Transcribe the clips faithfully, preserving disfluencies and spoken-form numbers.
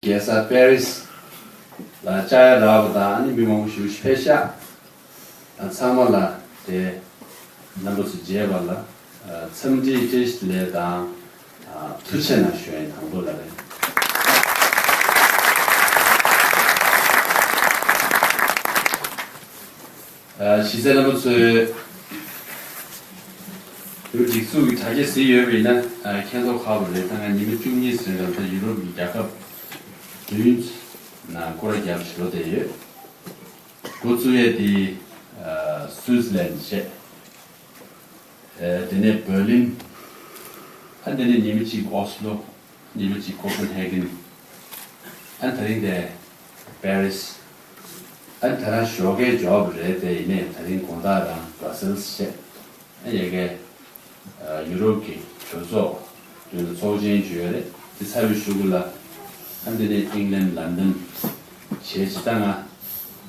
རྒྱལ་ས་པེ་རི་སི་ལ་བཅར་ཡ་རག་པ་དང་ཨ་ནི་མི་མང་པོ་ཞིག་ཕེབས་ཤག་ཚང་མ་ལ་དེ་རྣམ་པ་ཚོ་མཇལ་བ་ལ་འཚམས་འདྲི་བཀྲ་ཤིས་བདེ་ལེགས་དང་ཐུགས་རྗེ་གནང་ཞུ་ཡ་ཡིན། དང་པོ་ལ་རེད། གཞི་རྩའི་རྣམ་པ་ཚོས་ཡུ་སྒྲིག་འཛུགས་ཀྱི་དྲ་རྒྱ་གཟིགས་ཡོད་པ་ཡིན་ན་མཁྱེན་རྟོགས་ཁག་པོ་རེད། ད་ང་ཉི་མ་བཅུ་གཉིས་ཟིན་རང་ད་ཡུ་རོབ་ཀྱི་རྒྱལ་ཁབ་བདུན་ནང་སྐོར་ར་རྒྱག་ཞུ་བསྡད་ཡོད། འགོ་བཙུགས་ཡས་དེ་སུའི་ཙི་ལན་བྱས། དེ་ནས་བྷར་ལིན། ཨ་དེ་ནས་ཉི་མ་གཅིག་ཨོ་སི་ལོ། ཉི་མ་གཅིག་ཀོ་པན་ཧེ་གན། ཨ་དེ་རིང་དེ་པེ་རི་སི། ཨ་ད་རང་ཞོགས་ཀས་འབྱོར་བ་རེད་དེ། ཡིན་ནའི་ད་རིང་དགོང་དག་རང་བྷ་སེལ་སི་བྱས། ཨ་ཡ་གི་ཡུ་རོབ་ཀྱི་གྲོས་ཚོགས་མདུན་ལ་ཚོགས་ཆེན་ཞུས་ཡོད་རེད། དེ་ཚར་བའི་གཞུག་གུ་ལ་ཨ་འདི་ནས་ཨིང་ལན་ལན་ཌན་བྱས་ཅི་ད་ང་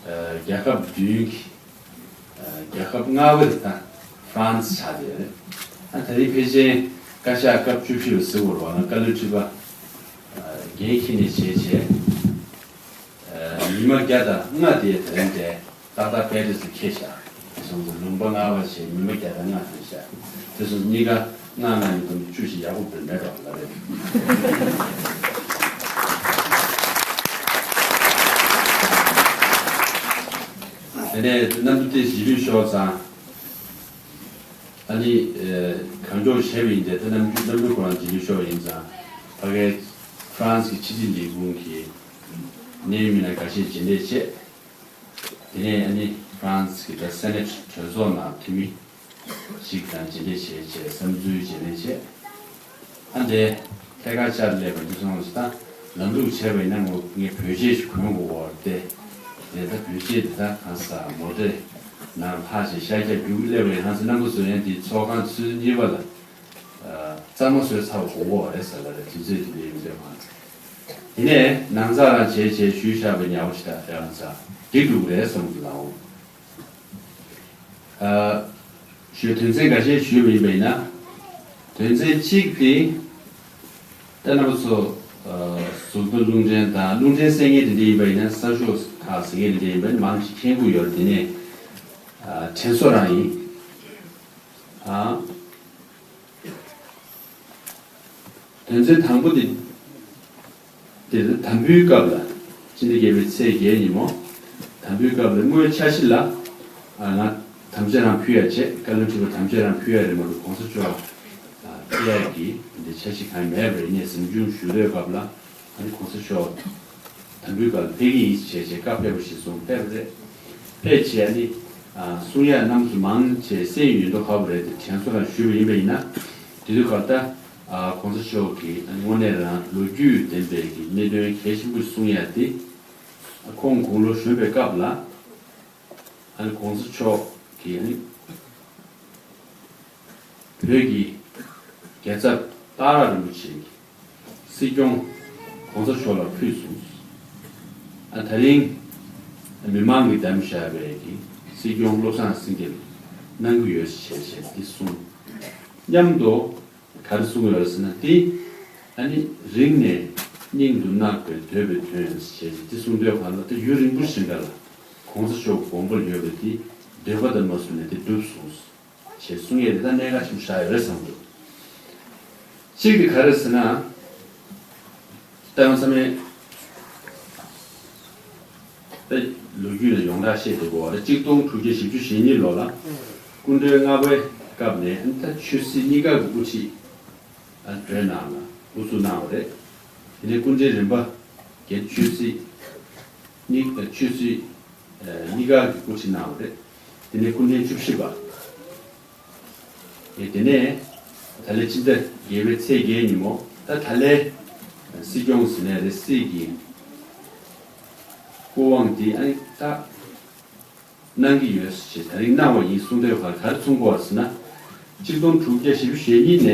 རྒྱལ་ཁབ་བདུན་གྱི་རྒྱལ་ཁབ་ལྔ་པ་དེ་དང་ཧྥ་རན་སི་ཆགས་བསྡད་ཡོད་རེད། ཨ་ད་རེས་ཕལ་ཆེར་བཀའ་ཤག་སྐབས་བཅུ་བཞི་པ་ཟེར་བ་རེད་བ། ང་བཀའ་བློན་ཁྲི་པ་འགན་འཁྱེར་ནས་བྱས་བྱས། ཉི་མ་བརྒྱ་དང་ལྔ་དེ་དེ་རིང་དེ་ཏག་ཏག་པེ་རི་སི་ལ་འཁེལ་བཞག་དེ་སོང་ཙང་ལུང་པ་ལྔ་པ་བྱས་ཉི་མ་བརྒྱ་དང་ལྔ་ཐོན་བཞག་དེ་སོང་ཙང་གཉིས་ཀ་ལྔ་ལྔ་ཉིས་སྟོང་བཅུ་བཞི་ཡག་པོ་འདུག་མེད་འགྲོ་ལ་རེད། དེ་ནས་གནམ་གྲུ་དེ་གཞིས་ལུས་ཤོར་ཙང་། ཨ་ནི་གང་མགྱོགས་བྱས་པ་ཡིན་ཏེ། ད་གནམ་གྲུ་གནམ་གྲུ་ཁོ་རང་གཞིས་ལུས་ཤོར་བ་ཡིན་ཙང་ཕ་གའི་ཧྥ་རན་སི་གི་ཕྱི་སྲིད་ལས་ཁུངས་ཀྱི་གནད་ཡོད་མི་སྣ་འགའ་ཤས་མཇལ་འཕྲད་བྱས། དེ་ནས་ཨ་ནི་ཧྥ་རན་སི་གི་ད་སེ་ནེ་ཊི་གྲོས་ཚོགས་ནང་འཐུས་མི་ཞིག་དང་མཇལ་འཕྲད་བྱས་བྱས་བསམ་ཚུལ་བརྗེ་ལེན་བྱས། ཨ་འདས་ཐད་ཀར་བཅར་སླེབས་པ་འདི་སོང་ཙང་ད་ལམ་ལུགས་བྱས་པ་ཡིན་ན་ངོ་ངས་བོད་ཆས་ཞིག་གོན་དགོས་པ་རེད་དེ། དེ་ད་བོད་ཆས་འདི་ད་གང་ཟག་མོ་ཊའི་ནང་ལྷག་བྱས་ཤར་རྒྱག་རྒྱུག་སླེབས་པ་ཡིན་ཧང་སི་རྣམ་པ་ཚོ་ཡང་འདི་ཚོགས་ཁང་ཚུན་གཉིས་པ་ལ། གཙང་མ་བཟོས་ཚར་བ་དགོས་མཁོ་བ་རེད་ཟེར་ལ་རེད། དུས་ཚོད་དེ་འདྲའི་ཡོད་འདོད་མ་རེད། དེ་ནས་ནང་ཚགས་རང་བྱས་བྱས་ཞུས་བཞག་པའི་ཉའོ་ཤི་ད་ཡང་ཚ་འགྲིག་འགྲོ་གི་རེད་བསམ་གི་ལའོ། ཞུས་དོན་ཚན་འགའ་ཤས་ཞུས་པ་ཡིན་པ་ཡིན་ན། དོན་ཚན་གཅིག་དེ་ད་རྣམ་པ་ཚོ་གཟུགས་མཐོ་རླུང་འཕྲིན་དང་རླུང་འཕྲིན་གསན་མཁན་དེ་འདྲ་ཡིན་པ་ཡིན་ན་གསར་ཤོག་ཁག་གཟིགས་མཁན་དེ་འདྲ་ཡིན་པ་ཡིན་ན་མང་ཞིག་མཁྱེན་གྱི་ཡོད་རེད། དེ་ནས་དྲན་གསོ་རང་ཡིན། དོན་ཚན་དང་པོ་དེ། དེར་དམ་འབུལ་སྐབས་ལ། སྤྱི་ཟླ་བརྒྱད་པའི་ཚེས་བརྒྱད་ཉིན་མོ། དམ་འབུལ་སྐབས་ལ་དངུལ་འཆར་གཞི་ལ། ང་དམ་བཅའ་རང་ཕུལ་ཡ་བྱས། བཀའ་བློན་ཁྲི་པ་དམ་བཅའ་རང་ཕུལ་ཡ་རེད་མ་གཏོགས་གོང་ས་མཆོག་ཕུལ་ཡ་གི་འདི་འཆར་གཞི་གང་ཡང་མེད་པ་རེད། ངས་གཟིམ་ཆུང་ཞུ་འདོད་སྐབས་ལ། ཨ་ནི་གོང་ས་མཆོག་དམ་འབུལ་སྐབས་ཕེབས་ཀྱི་ཡིན་ཞེས་བྱས་བཀའ་ཕེབས་པ་ཞིག་གསུངས་ཕེབས་པ་རེད། ཕེབས་བྱས་ཨ་ནི་གསུང་ཡ་རྣམ་ཚོ་མང་ཆེ་གསན་ཡོད་མདོག་ཁ་པོ་རེད་དེ། དྲན་གསོ་རང་ཞུས་པ་ཡིན་པ་ཡིན་ན། དེ་དུས་སྐབས་ད་གོང་ས་མཆོག་གིས་ཨ་ནི་དངོས་གནས་རང་ལོ་རྒྱུས་ལྡན་པའི་གི་གནད་དོན་གལ་ཆེན་པོ་གསུང་ཡ་དེ། ཁོང་དགུང་ལོ་གཞོན་པའི་སྐབས་ལ་ཨ་ནི་གོང་ས་མཆོག་གིས་ཨ་ནི། བོད་ཀྱི་རྒྱལ་ཚབ་སྟག་ར་རིན་པོ་ཆེ་གིས་སྲིད་སྐྱོང་གོང་ས་མཆོག་ལ་ཕུལ་སོང་། ཨ་ད་རིང་མི་མང་གིས་བདམས་བཞག་པའི་གི་སྲིད་སྐྱོང་བློ་བཟང་སེང་གེ་ལ་གནང་གི་ཡོད་ཞེས་བྱས་འདི་གསུངས། མཉམ་དུ་ག་རེ་གསུངས་ཡོད་ཟེར་ན། འདི་ཨ་ནི་རིང་ནས་སྙིང་དུ་བརྣག་པའི་འདོད་པའི་དོན་ཞེས་འདི་གསུངས་དུས་གང་ལ་ད་ཡུན་རིང་པོ་ཞིག་ག་ལ་གོང་ས་མཆོག་དགོངས་པ་ཡོད་པ་འདི་འདོད་པ་དང་མ་བཟུང་ནས་འདི་འགྲུབ་སོང་། ཞེས་གསུང་ཡས་དེ་ད་གནད་འགག་ཆེན་པོ་ཆགས་ཡོད་རེད་བསམ་འདུག་གཅིག་དེ་ག་རེ་ཟེར་ན། ད་ཡང་ཚང་མས་ད་ལོ་རྒྱུས་ནས་ཡོངས་གྲགས་བཤད་བསྡད་དགོས་པ་རེད། གཅིག་སྟོང་དྲུག་བརྒྱ་བཞི་བཅུ་ཞེ་གཉིས་ལོ་ལ་སྐུ་ཕྲེང་ལྔ་པའི་སྐབས་ནས་ད་ཆོས་སྲིད་གཉིས་ཀ་གི་དབུ་ཁྲིད་བོད་ནང་ལ་དབུ་བཙུགས་གནང་བ་རེད། དེ་ནས་སྐུ་ཕྲེང་རིམ་པ་བརྒྱད་ཆོས་སྲིད་གཉིས་ཆོས་སྲིད་གཉིས་ཀ་གི་དབུ་ཁྲིད་གནང་བ་རེད། དེ་ནས་སྐུ་ཕྲེང་བཅུ་བཞི་པ། དེ་ནས་ད་ལན་སྤྱི་ཟླ་བརྒྱད་པའི་ཚེས་བརྒྱད་ཉིན་མོ་ད་ད་ལན་སྲིད་སྐྱོང་ཟེར་ནས་རེད། སྲིད་ཀྱི་སྐུ་དབང་འདི་ཨ་ནི་ད་གནང་གི་ཡོད་ཅེས་ད་རིང་གནང་བ་ཡིན་གསུང་དོན་ག་ག་རེ་མཚོན་གྱི་ཡོད་ཟེར་ན། གཅིག་སྟོང་དྲུག་བརྒྱ་བཞི་བཅུ་ཞེ་གཉིས་ནས་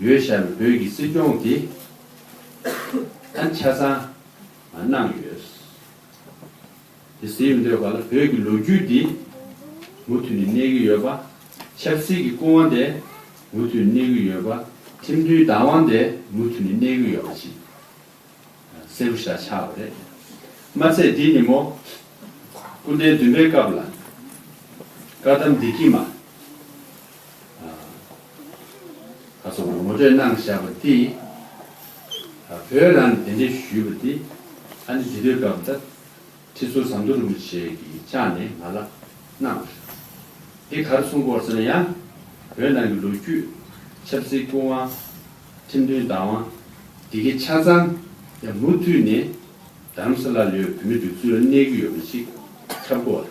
ཡོད་བཞག་པའི་བོད་ཀྱི་སྲིད་སྐྱོང་དེ་ཨ་ནི་ཆ་ཚང་གནང་ཡོད། དེ་ཟེར་ཡོང་དུས་ག་ལ་བོད་ཀྱི་ལོ་རྒྱུས་འདི་མུ་མཐུད་ནས་གནས་ཀྱི་ཡོད་པ། ཆབ་སྲིད་ཀྱི་སྐུ་དབང་དེ་མུ་མཐུད་གནས་ཀྱི་ཡོད་པ། ཁྲིམས་མཐུན་བདག་དབང་དེ་མུ་མཐུད་ནས་གནས་ཀྱི་ཡོད་པ་ཞིག་གསལ་པོ་ཞིག་ཆགས་པ་རེད། མ་ཚད་འདི་ཉིན་མོ་སྐུ་ཕྲེང་བདུན་པའི་སྐབས་ལ་བཀའ་གདམས་བདེ་སྐྱིད་མ། ཁ་སོགས་ངོ་སྤྲོད་གནང་བཞག་པ་འདི། བོད་ནང་གདན་འདྲེན་ཞུས་པ་འདི། ཨ་ནི་འདི་དུས་སྐབས་ད་ཁྲི་ཟུར་ཟམ་གདོང་རིན་པོ་ཆེ་གི་ཕྱག་ནས་ང་ལ་གནང་བ་རེད། འདི་ག་རེ་གསུང་གི་ཡོད་ཟེར་ན་ཡང་། བོད་ནང་གི་ལོ་རྒྱུས། ཆབ་སྲིད་སྐུ་དབང་། ཁྲིམས་མཐུན་བདག་དབང་། འདི་གའི་ཆ་ཚང་ཡང་མུ་མཐུད་ནས། རྡ་རམ་ས་ལ་ལ་ཡོད་བོད་མི་སྒྲིག་འཛུགས་ལ་གནས་ཀྱི་ཡོད་པ་ཞིག་ཁྱབ་དགོས།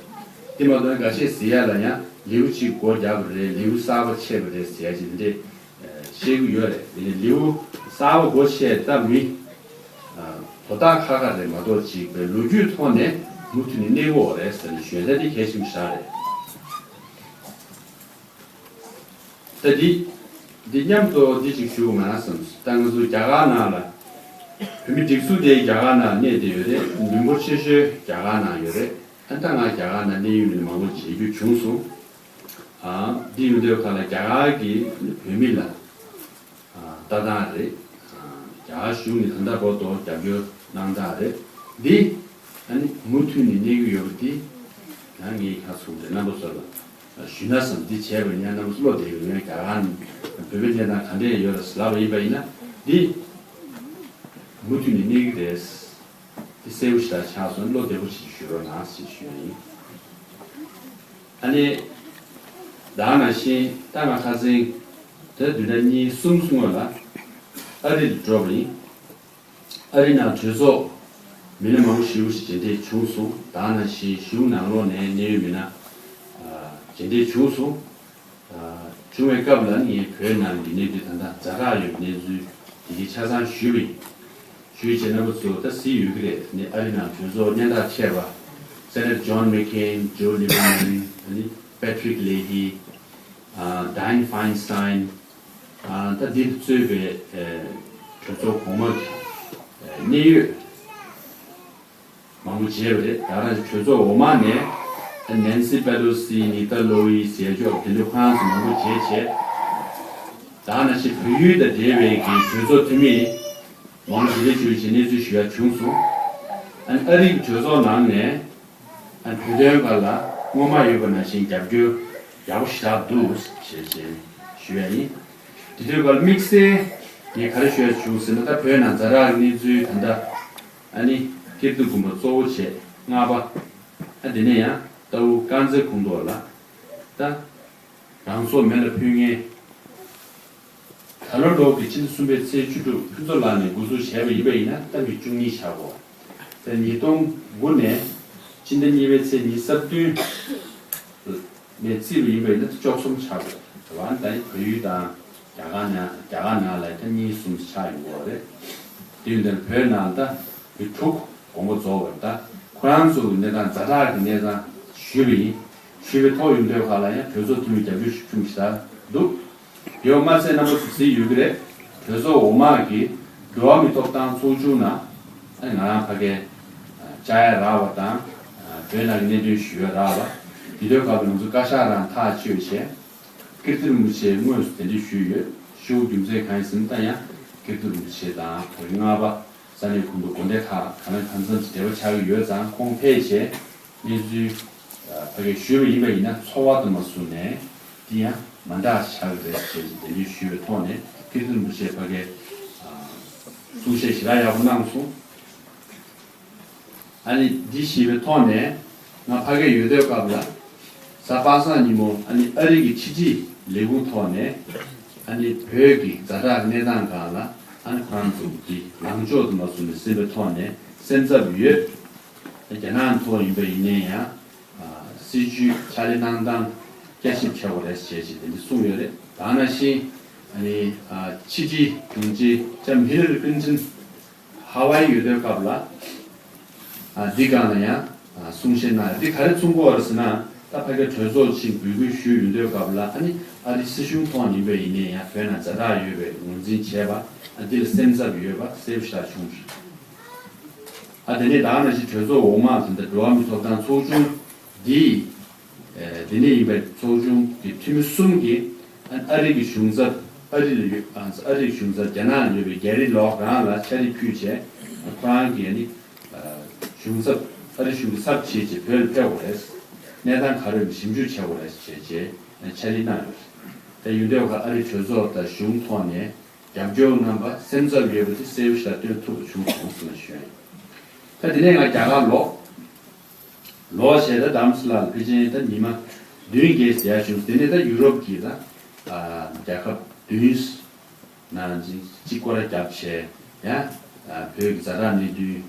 དེ་མ་གཏོགས་འགའ་ཤས་ཟེར་ཡ་ལ་ཡང་ལེའུ་གཅིག་སྒོ་བརྒྱབ་པ་རེད། ལེའུ་གསར་པ་ཕྱེས་པ་རེད་ཟེར་ཡ་ཅིག་འདི་འདྲས་བཤད་ཀྱི་ཡོད་རེད། དེ་ནས་ལེའུ་གསར་པ་སྒོ་ཕྱེ་ད་མི་དོ་བདག་ཁག་ཁག་རེད་མ་གཏོགས་ཅིག་པའི་ལོ་རྒྱུས་ཐོག་ནས་མུ་མཐུད་ནས་གནས་དགོས་རེད་ཟེར་ནས་ཞུ་ཡ་འདི་གལ་ཆེན་པོ་ཞིག་རེད། ད་འདི། འདི་མཉམ་དུ་འདི་ཅིག་ཞུ་དགོས་མ་རེད་བསམ། ད་ང་ཚོ་རྒྱ་གར་ནང་ལ། བོད་མི་སྒྲིག་འཛུགས་དེ་རྒྱ་གར་ནང་གནས་བསྡད་ཡོད་རེད། མི་འབོར་ཆེ་ཤོས་རྒྱ་གར་ནང་ཡོད་རེད། ཨ་ད་ང་རྒྱ་གར་ནང་གནས་ཡུལ་ནས་མང་པོ་མཇལ་རྒྱུ་བྱུང་སོང་། ཨ་འདི་ཡོང་དུས་ཁ་ལ་རྒྱ་གར་གྱི་བོད་མི་ལ། ཨ་ལྟ་སྟངས་རེད། ཨ་རྒྱ་གར་གཞུང་ནས་ད་ལྟ་བར་དུ་རྒྱབ་སྐྱོར་གནང་སྟངས་རེད། འདི་ཨ་ནི་མུ་མཐུད་ནས་གནས་ཀྱི་ཡོད་པ་འདི་ཡང་ངས་ཁ་ཚུགས་རེད། རྣམ་པ་ཚོ་ལ་ཞུས་ན་བསམ། འདི་བྱས་པ་ཡིན་ན་རྣམ་པ་ཚོ་བློ་བདེ་གི། ངས་རྒྱ་གར་ནས་བོད་པའི་གནས་སྟངས་ག་འདྲས་ཡོད་ལ་ལབ་པ་ཡིན་པ་ཡིན་ན། འདི་མུ་མཐུད་ནས་གནས་ཀྱི་རེད། འདི་གསལ་པོ་ཞིག་ཆགས་སོང་། བློ་བདེ་པོ་ཞིག་ཞུ་རོགས་གནང་ཞེས་ཞུ་ཡ་ཡིན། ཨ་ནི། ད་ནང་བཞིན་ད་ང་ཁ་སང་ད་བདུན་ཕྲག་གཉིས་གསུམ་སྔོན་ལ་ཨ་རི་ལ་འགྲོ་བ་ཡིན། ཨ་རི་ནང་གྲོས་ཚོགས་མི་སྣ་མང་པོ་ཞེ་པོ་ཞིག་མཇལ་འཕྲད་བྱུང་སོང་། ད་ནང་བཞིན་གཞུང་ནང་ལོགས་ནས་གནད་ཡོད་མི་སྣ་མཇལ་འཕྲད་བྱུང་སོང་། བྱུང་བའི་སྐབས་ལ་ངས་བོད་ནང་གི་གནས་ཚུལ་ད་ལྟ་ཛ་དྲག་ཡོད་པའི་གནས་ཚུལ་དེ་གའི་ཆ་ཚང་ཞུས་པ་ཡིན། ཞུས་བྱས་རྣམ་པ་ཚོ་ད་གཟིགས་ཡོད་ཀྱི་རེད། ནི་ཨ་རི་ནང་གྲོས་ཚོགས་སྙན་གྲགས་ཆེ་བ། སེ་ནེ་ཊར་ཇོན་མེག་ཀེན། ཇོ་ལི་བར་མན། ཨ་ནི་པེ་ཊི་རིག་ལེ་ཧི། ཨ་ཌའེན་ཕའིན་སི་ཊའིན། ཨ་ད་འདིར་གཙོས་པའི་ཨ་གྲོས་ཚོགས་གོང་མ་གི་ཨ་གནད་ཡོད་མང་པོ་མཇལ་བ་རེད། ད་རང་གྲོས་ཚོགས་འོག་མ་ནས་ཨ་ནན་སི་པེ་ལོ་སི། ནི་ཏ་ལོ་ཝི་ཟེར་ཅོག་དེ་འདྲ་ཁོ་རང་ཚོ་མང་པོ་མཇལ་བྱས། ད་ནང་བཞིན་བལ་ཡུལ་དང་འབྲེལ་བའི་གི་གྲོས་ཚོགས་འཐུས་མི་མང་པོ་ཞིག་ལ་ཞུ་བྱས་གནས་ཚུལ་ཞུ་ཡ་བྱུང་སོང་། ཨ་ནི་ཨ་རི་གི་གྲོས་ཚོགས་ནང་ནས་ཨ་ནི་བོད་དོན་སྒང་ལ་སྔོན་མ་ཡོད་པ་ནང་བཞིན་རྒྱབ་སྐྱོར་ཡག་པོ་ཞེ་དྲག་འདུག་ཞེས་ཞེས་ཞུ་ཡ་ཡིན། དེ་དུས་སྐབས་དམིགས་བསལ་ངས་ག་རེ་ཞུ་ཡ་བྱུང་ཟེར་ན། ད་བོད་ནང་ཛ་དྲག་གནས་ཚུལ་ད་ལྟ་ཨ་ནི་ཀིརྟི་དགོན་པ་གཙོ་བོ་བྱས་ལྔ་པ། ཨ་དེ་ནས་ཡང་རྟའུ་དཀར་མཛེས་ཁོངས་གཏོགས་ལ་ད་རང་སྲོག་མེ་ལ་ཕུལ་མཁན། ད་ལོ་ལོག་གི་ཕྱི་ཟླ་གསུམ་པའི་ཚེས་བཅུ་དྲུག་ཕུན་ཚོགས་ལགས་ནས་འགོ་འཛུགས་བྱས་པ་ཡིན་པ་ཡིན་ན་ད་མི་བཅུ་གཉིས་ཆགས་གོ། དེ་ཉིས་སྟོང་དགུ་ནས་ཕྱི་ཟླ་གཉིས་པའི་ཚེས་ཉི་ཤུ་རྩ་བདུན་ནས་བརྩིས་པ་ཡིན་པ་ཡིན་ན་ད་བཅུ་གསུམ་ཆགས་གོ། དེ་བ་ད་བལ་ཡུལ་དང་རྒྱ་གར་ནང་རྒྱ་གར་ནང་ལ་ད་གཉིས་གསུམ་ཆགས་ཡོང་གོ་རེད། དེ་ཡིན་དུས་བོད་ནང་ད་མི་དྲུག་དགོངས་པ་རྫོགས་པ་རེད། ད་ཁོ་རང་ཚོ་གི་གནས་སྟངས་ཛ་དྲག་གི་གནས་སྟངས་ཞུས་པ་ཡིན། ཞུས་པའི་ཐོག་ཡོང་དུས་ཁ་ལ་ཡང་གྲོས་ཚོགས་འཐུས་མི་རྒྱབ་སྐྱོར་ཞིག་བྱུང་ཞེ་དྲག་འདུག། ཡོད་མ་ཚད་རྣམ་པ་ཚོ་གཟིགས་ཡོད་ཀྱི་རེད། གྲོས་ཚོགས་འོག་མ་གི་འགྲོ་བ་མིའི་ཐོབ་ཐང་ཚོགས་ཆུང་ནང་ཨ་ང་རང་ཕ་གིར་བཅར་ཡ་རག་པ་དང་བོད་ནང་གི་གནད་དོན་ཞུ་ཡ་རག་པ། དེ་དུས་སྐབས་ལ་ང་ཚོ་བཀའ་ཤག་རང་ཐག་གཅོད་བྱས། ཀིརྟི་རིན་པོ་ཆེ་དངོས་སུ་གདན་འདྲེན་ཞུས་ཡོད། ཞུ་རྒྱུ་མཚན་གང་ཡིན་ཟེར་ན་ད་ཡང་ཀིརྟི་རིན་པོ་ཆེ་དང་བོད་རིགས་ལྔ་པ། ས་གནས་ཁོངས་གཏོགས་དགོན་སྡེ་ཁག་གང་ལ་གང་འཚམ་ཞིག་འབྲེལ་བ་ཆགས་ཀྱི་ཡོད་ཙང་ཁོང་ཕེབས་བྱས་གནས་ཚུལ་ཕ་གིར་ཞུས་པ་ཡིན་པ་ཡིན་ན་ཚོར་བ་དུ་མ་བཟུང་ནས་འདི་ཡང་མ་འདྲ་ཆགས་ཀྱི་རེད་ཅེས་གདན་འདྲེན་ཞུས་པའི་ཐོག་ནས་ཀིརྟི་རིན་པོ་ཆེ་ཕ་གིར་གསུང་བཤད་ཞེ་དྲག་ཡག་པོ་གནང་སོང་། ཨ་ནི་འདི་ཞེས་པའི་ཐོག་ནས་ང་ཕ་གིར་ཡོད་དུས་སྐབས་ལ་གཟའ་པ་སངས་ཉིན་མོ་ཨ་ནི་ཨ་རི་གི་ཕྱི་སྲིད་ལས་ཁུངས་ཐོག་ནས་ཨ་ནི་བོད་ཀྱི་ཛ་དྲག་གནས་སྟངས་སྒང་ལ་ཨ་ནི་ཁོ་རང་ཚོ་གི་ལངས་ཕྱོགས་དུ་མ་བཟུང་ནས་ཟིན་པའི་ཐོག་ནས་སེམས་འཚབ་ཡོད། རྒྱ་ནག་ཐོག་ཡིན་པ་ཡིན་ནའི་ཡང་སྲིད་ཇུས་ཕྱག་ལས་གནང་སྟངས་བསྐྱར་ཞིབ་བྱ་དགོས་རེད་ཅེས་ཞིག་དེ་འདྲ་གསུངས་ཡོད་རེད། ད་ནང་བཞིན་ཨ་ནི་ཕྱི་དྲིལ་དྲུང་ཆེ་ལྕམ་ཧི་ལ་རི་ཀླིན་ཊོན་ཧ་ཝའི་ཡོད་དུས་སྐབས་ལ་ཨ་འདི་སྒང་ལ་ཡང་གསུང་བཤད་གནང་། འདི་ག་རེ་གསུང་གི་ཡོད་རེད་ཟེར་ན། ད་ཕ་གིར་གྲོས་ཚོགས་ཕྱིན་འབོད་སྐུལ་ཞུས་ཡོང་དུས་སྐབས་ལ་ཨ་ནི་ཨ་རི་སྲིད་གཞུང་ཐོག་ཡིན་པ་ཡིན་ནའི་ཡང་བོད་ནང་ཛ་དྲག་ཡོད་པའི་ངོས་འཛིན་བྱས་པ། ཨ་འདི་ལ་སེམས་འཚབ་ཡོད་པ་གསལ་པོ་ཞེ་དྲག་བྱུང་སོང་། ཨ་དེ་ནས་ད་ག་ནང་བཞིན་གྲོས་ཚོགས་འོག་མ་དེ་འདྲ་འགྲོ་བ་མིའི་ཐོབ་ཐང་ཚོགས་ཆུང་འདིའི་ཨ་དེ་ནས་ཡིན་པའི་ཚོགས་ཆུང་གི་འཐུས་མི་གསུམ་གྱིས་ཨ་ཨ་རི་གི་གཞུང་ཚབ་ཨ་རི་ལ་ཡོད་ཨ་ཨ་རི་གཞུང་ཚབ་རྒྱ་ནག་ལ་ཡོད་པའི་གྷེ་རི་ལོག་རང་ལ་ཕྱག་བྲིས་ཕུལ་བྱས། ཁོ་རང་གིས་ནི་གཞུང་ཚབ། ཨ་རི་གཞུང་གི་ཚབ་བྱས་རྗེས་བོད་ལ་ཕེབས་དགོས་རེད། གནས་སྟངས་ག་རེ་ཡོད་ཞིབ་འཇུག་བྱེད་དགོས་རེད་ཅེས་ཅེས་ཕྱག་ལས་གནང་ཡོད་རེད། ད་ཡིན་དུས་ཁ་ཨ་རི་གྲོས་ཚོགས་དང་གཞུང་ཐོག་ནས་རྒྱབ་སྐྱོར་གནང་པ་སེམས་འཚབ་ཡོད་པ་དེ་གསལ་པོ་ཞིག་སྟོན་ཐུབ་པ་བྱུང་སོང་ཟེར་ནས་ཞུ་ཡ་ཡིན། ད་དེ་ནས་ང་རྒྱ་གར་ལོག་ལོག་བྱས་ད་རྡ་རམ་ས་ལར་ཕལ་ཆེར་ད་ཉི་མ་བདུན་བརྒྱད་བསྡད་བྱུང་། དེ་ནས་ད་ཡུ་རོབ་ཀྱི་ད་རྒྱལ་ཁབ་བདུན་ནང་གཅིག་སྐོར་ར་བརྒྱབ་བྱས་ཡ། བོད་ཀྱི་ཛ་དྲག་གནས་ཚུལ་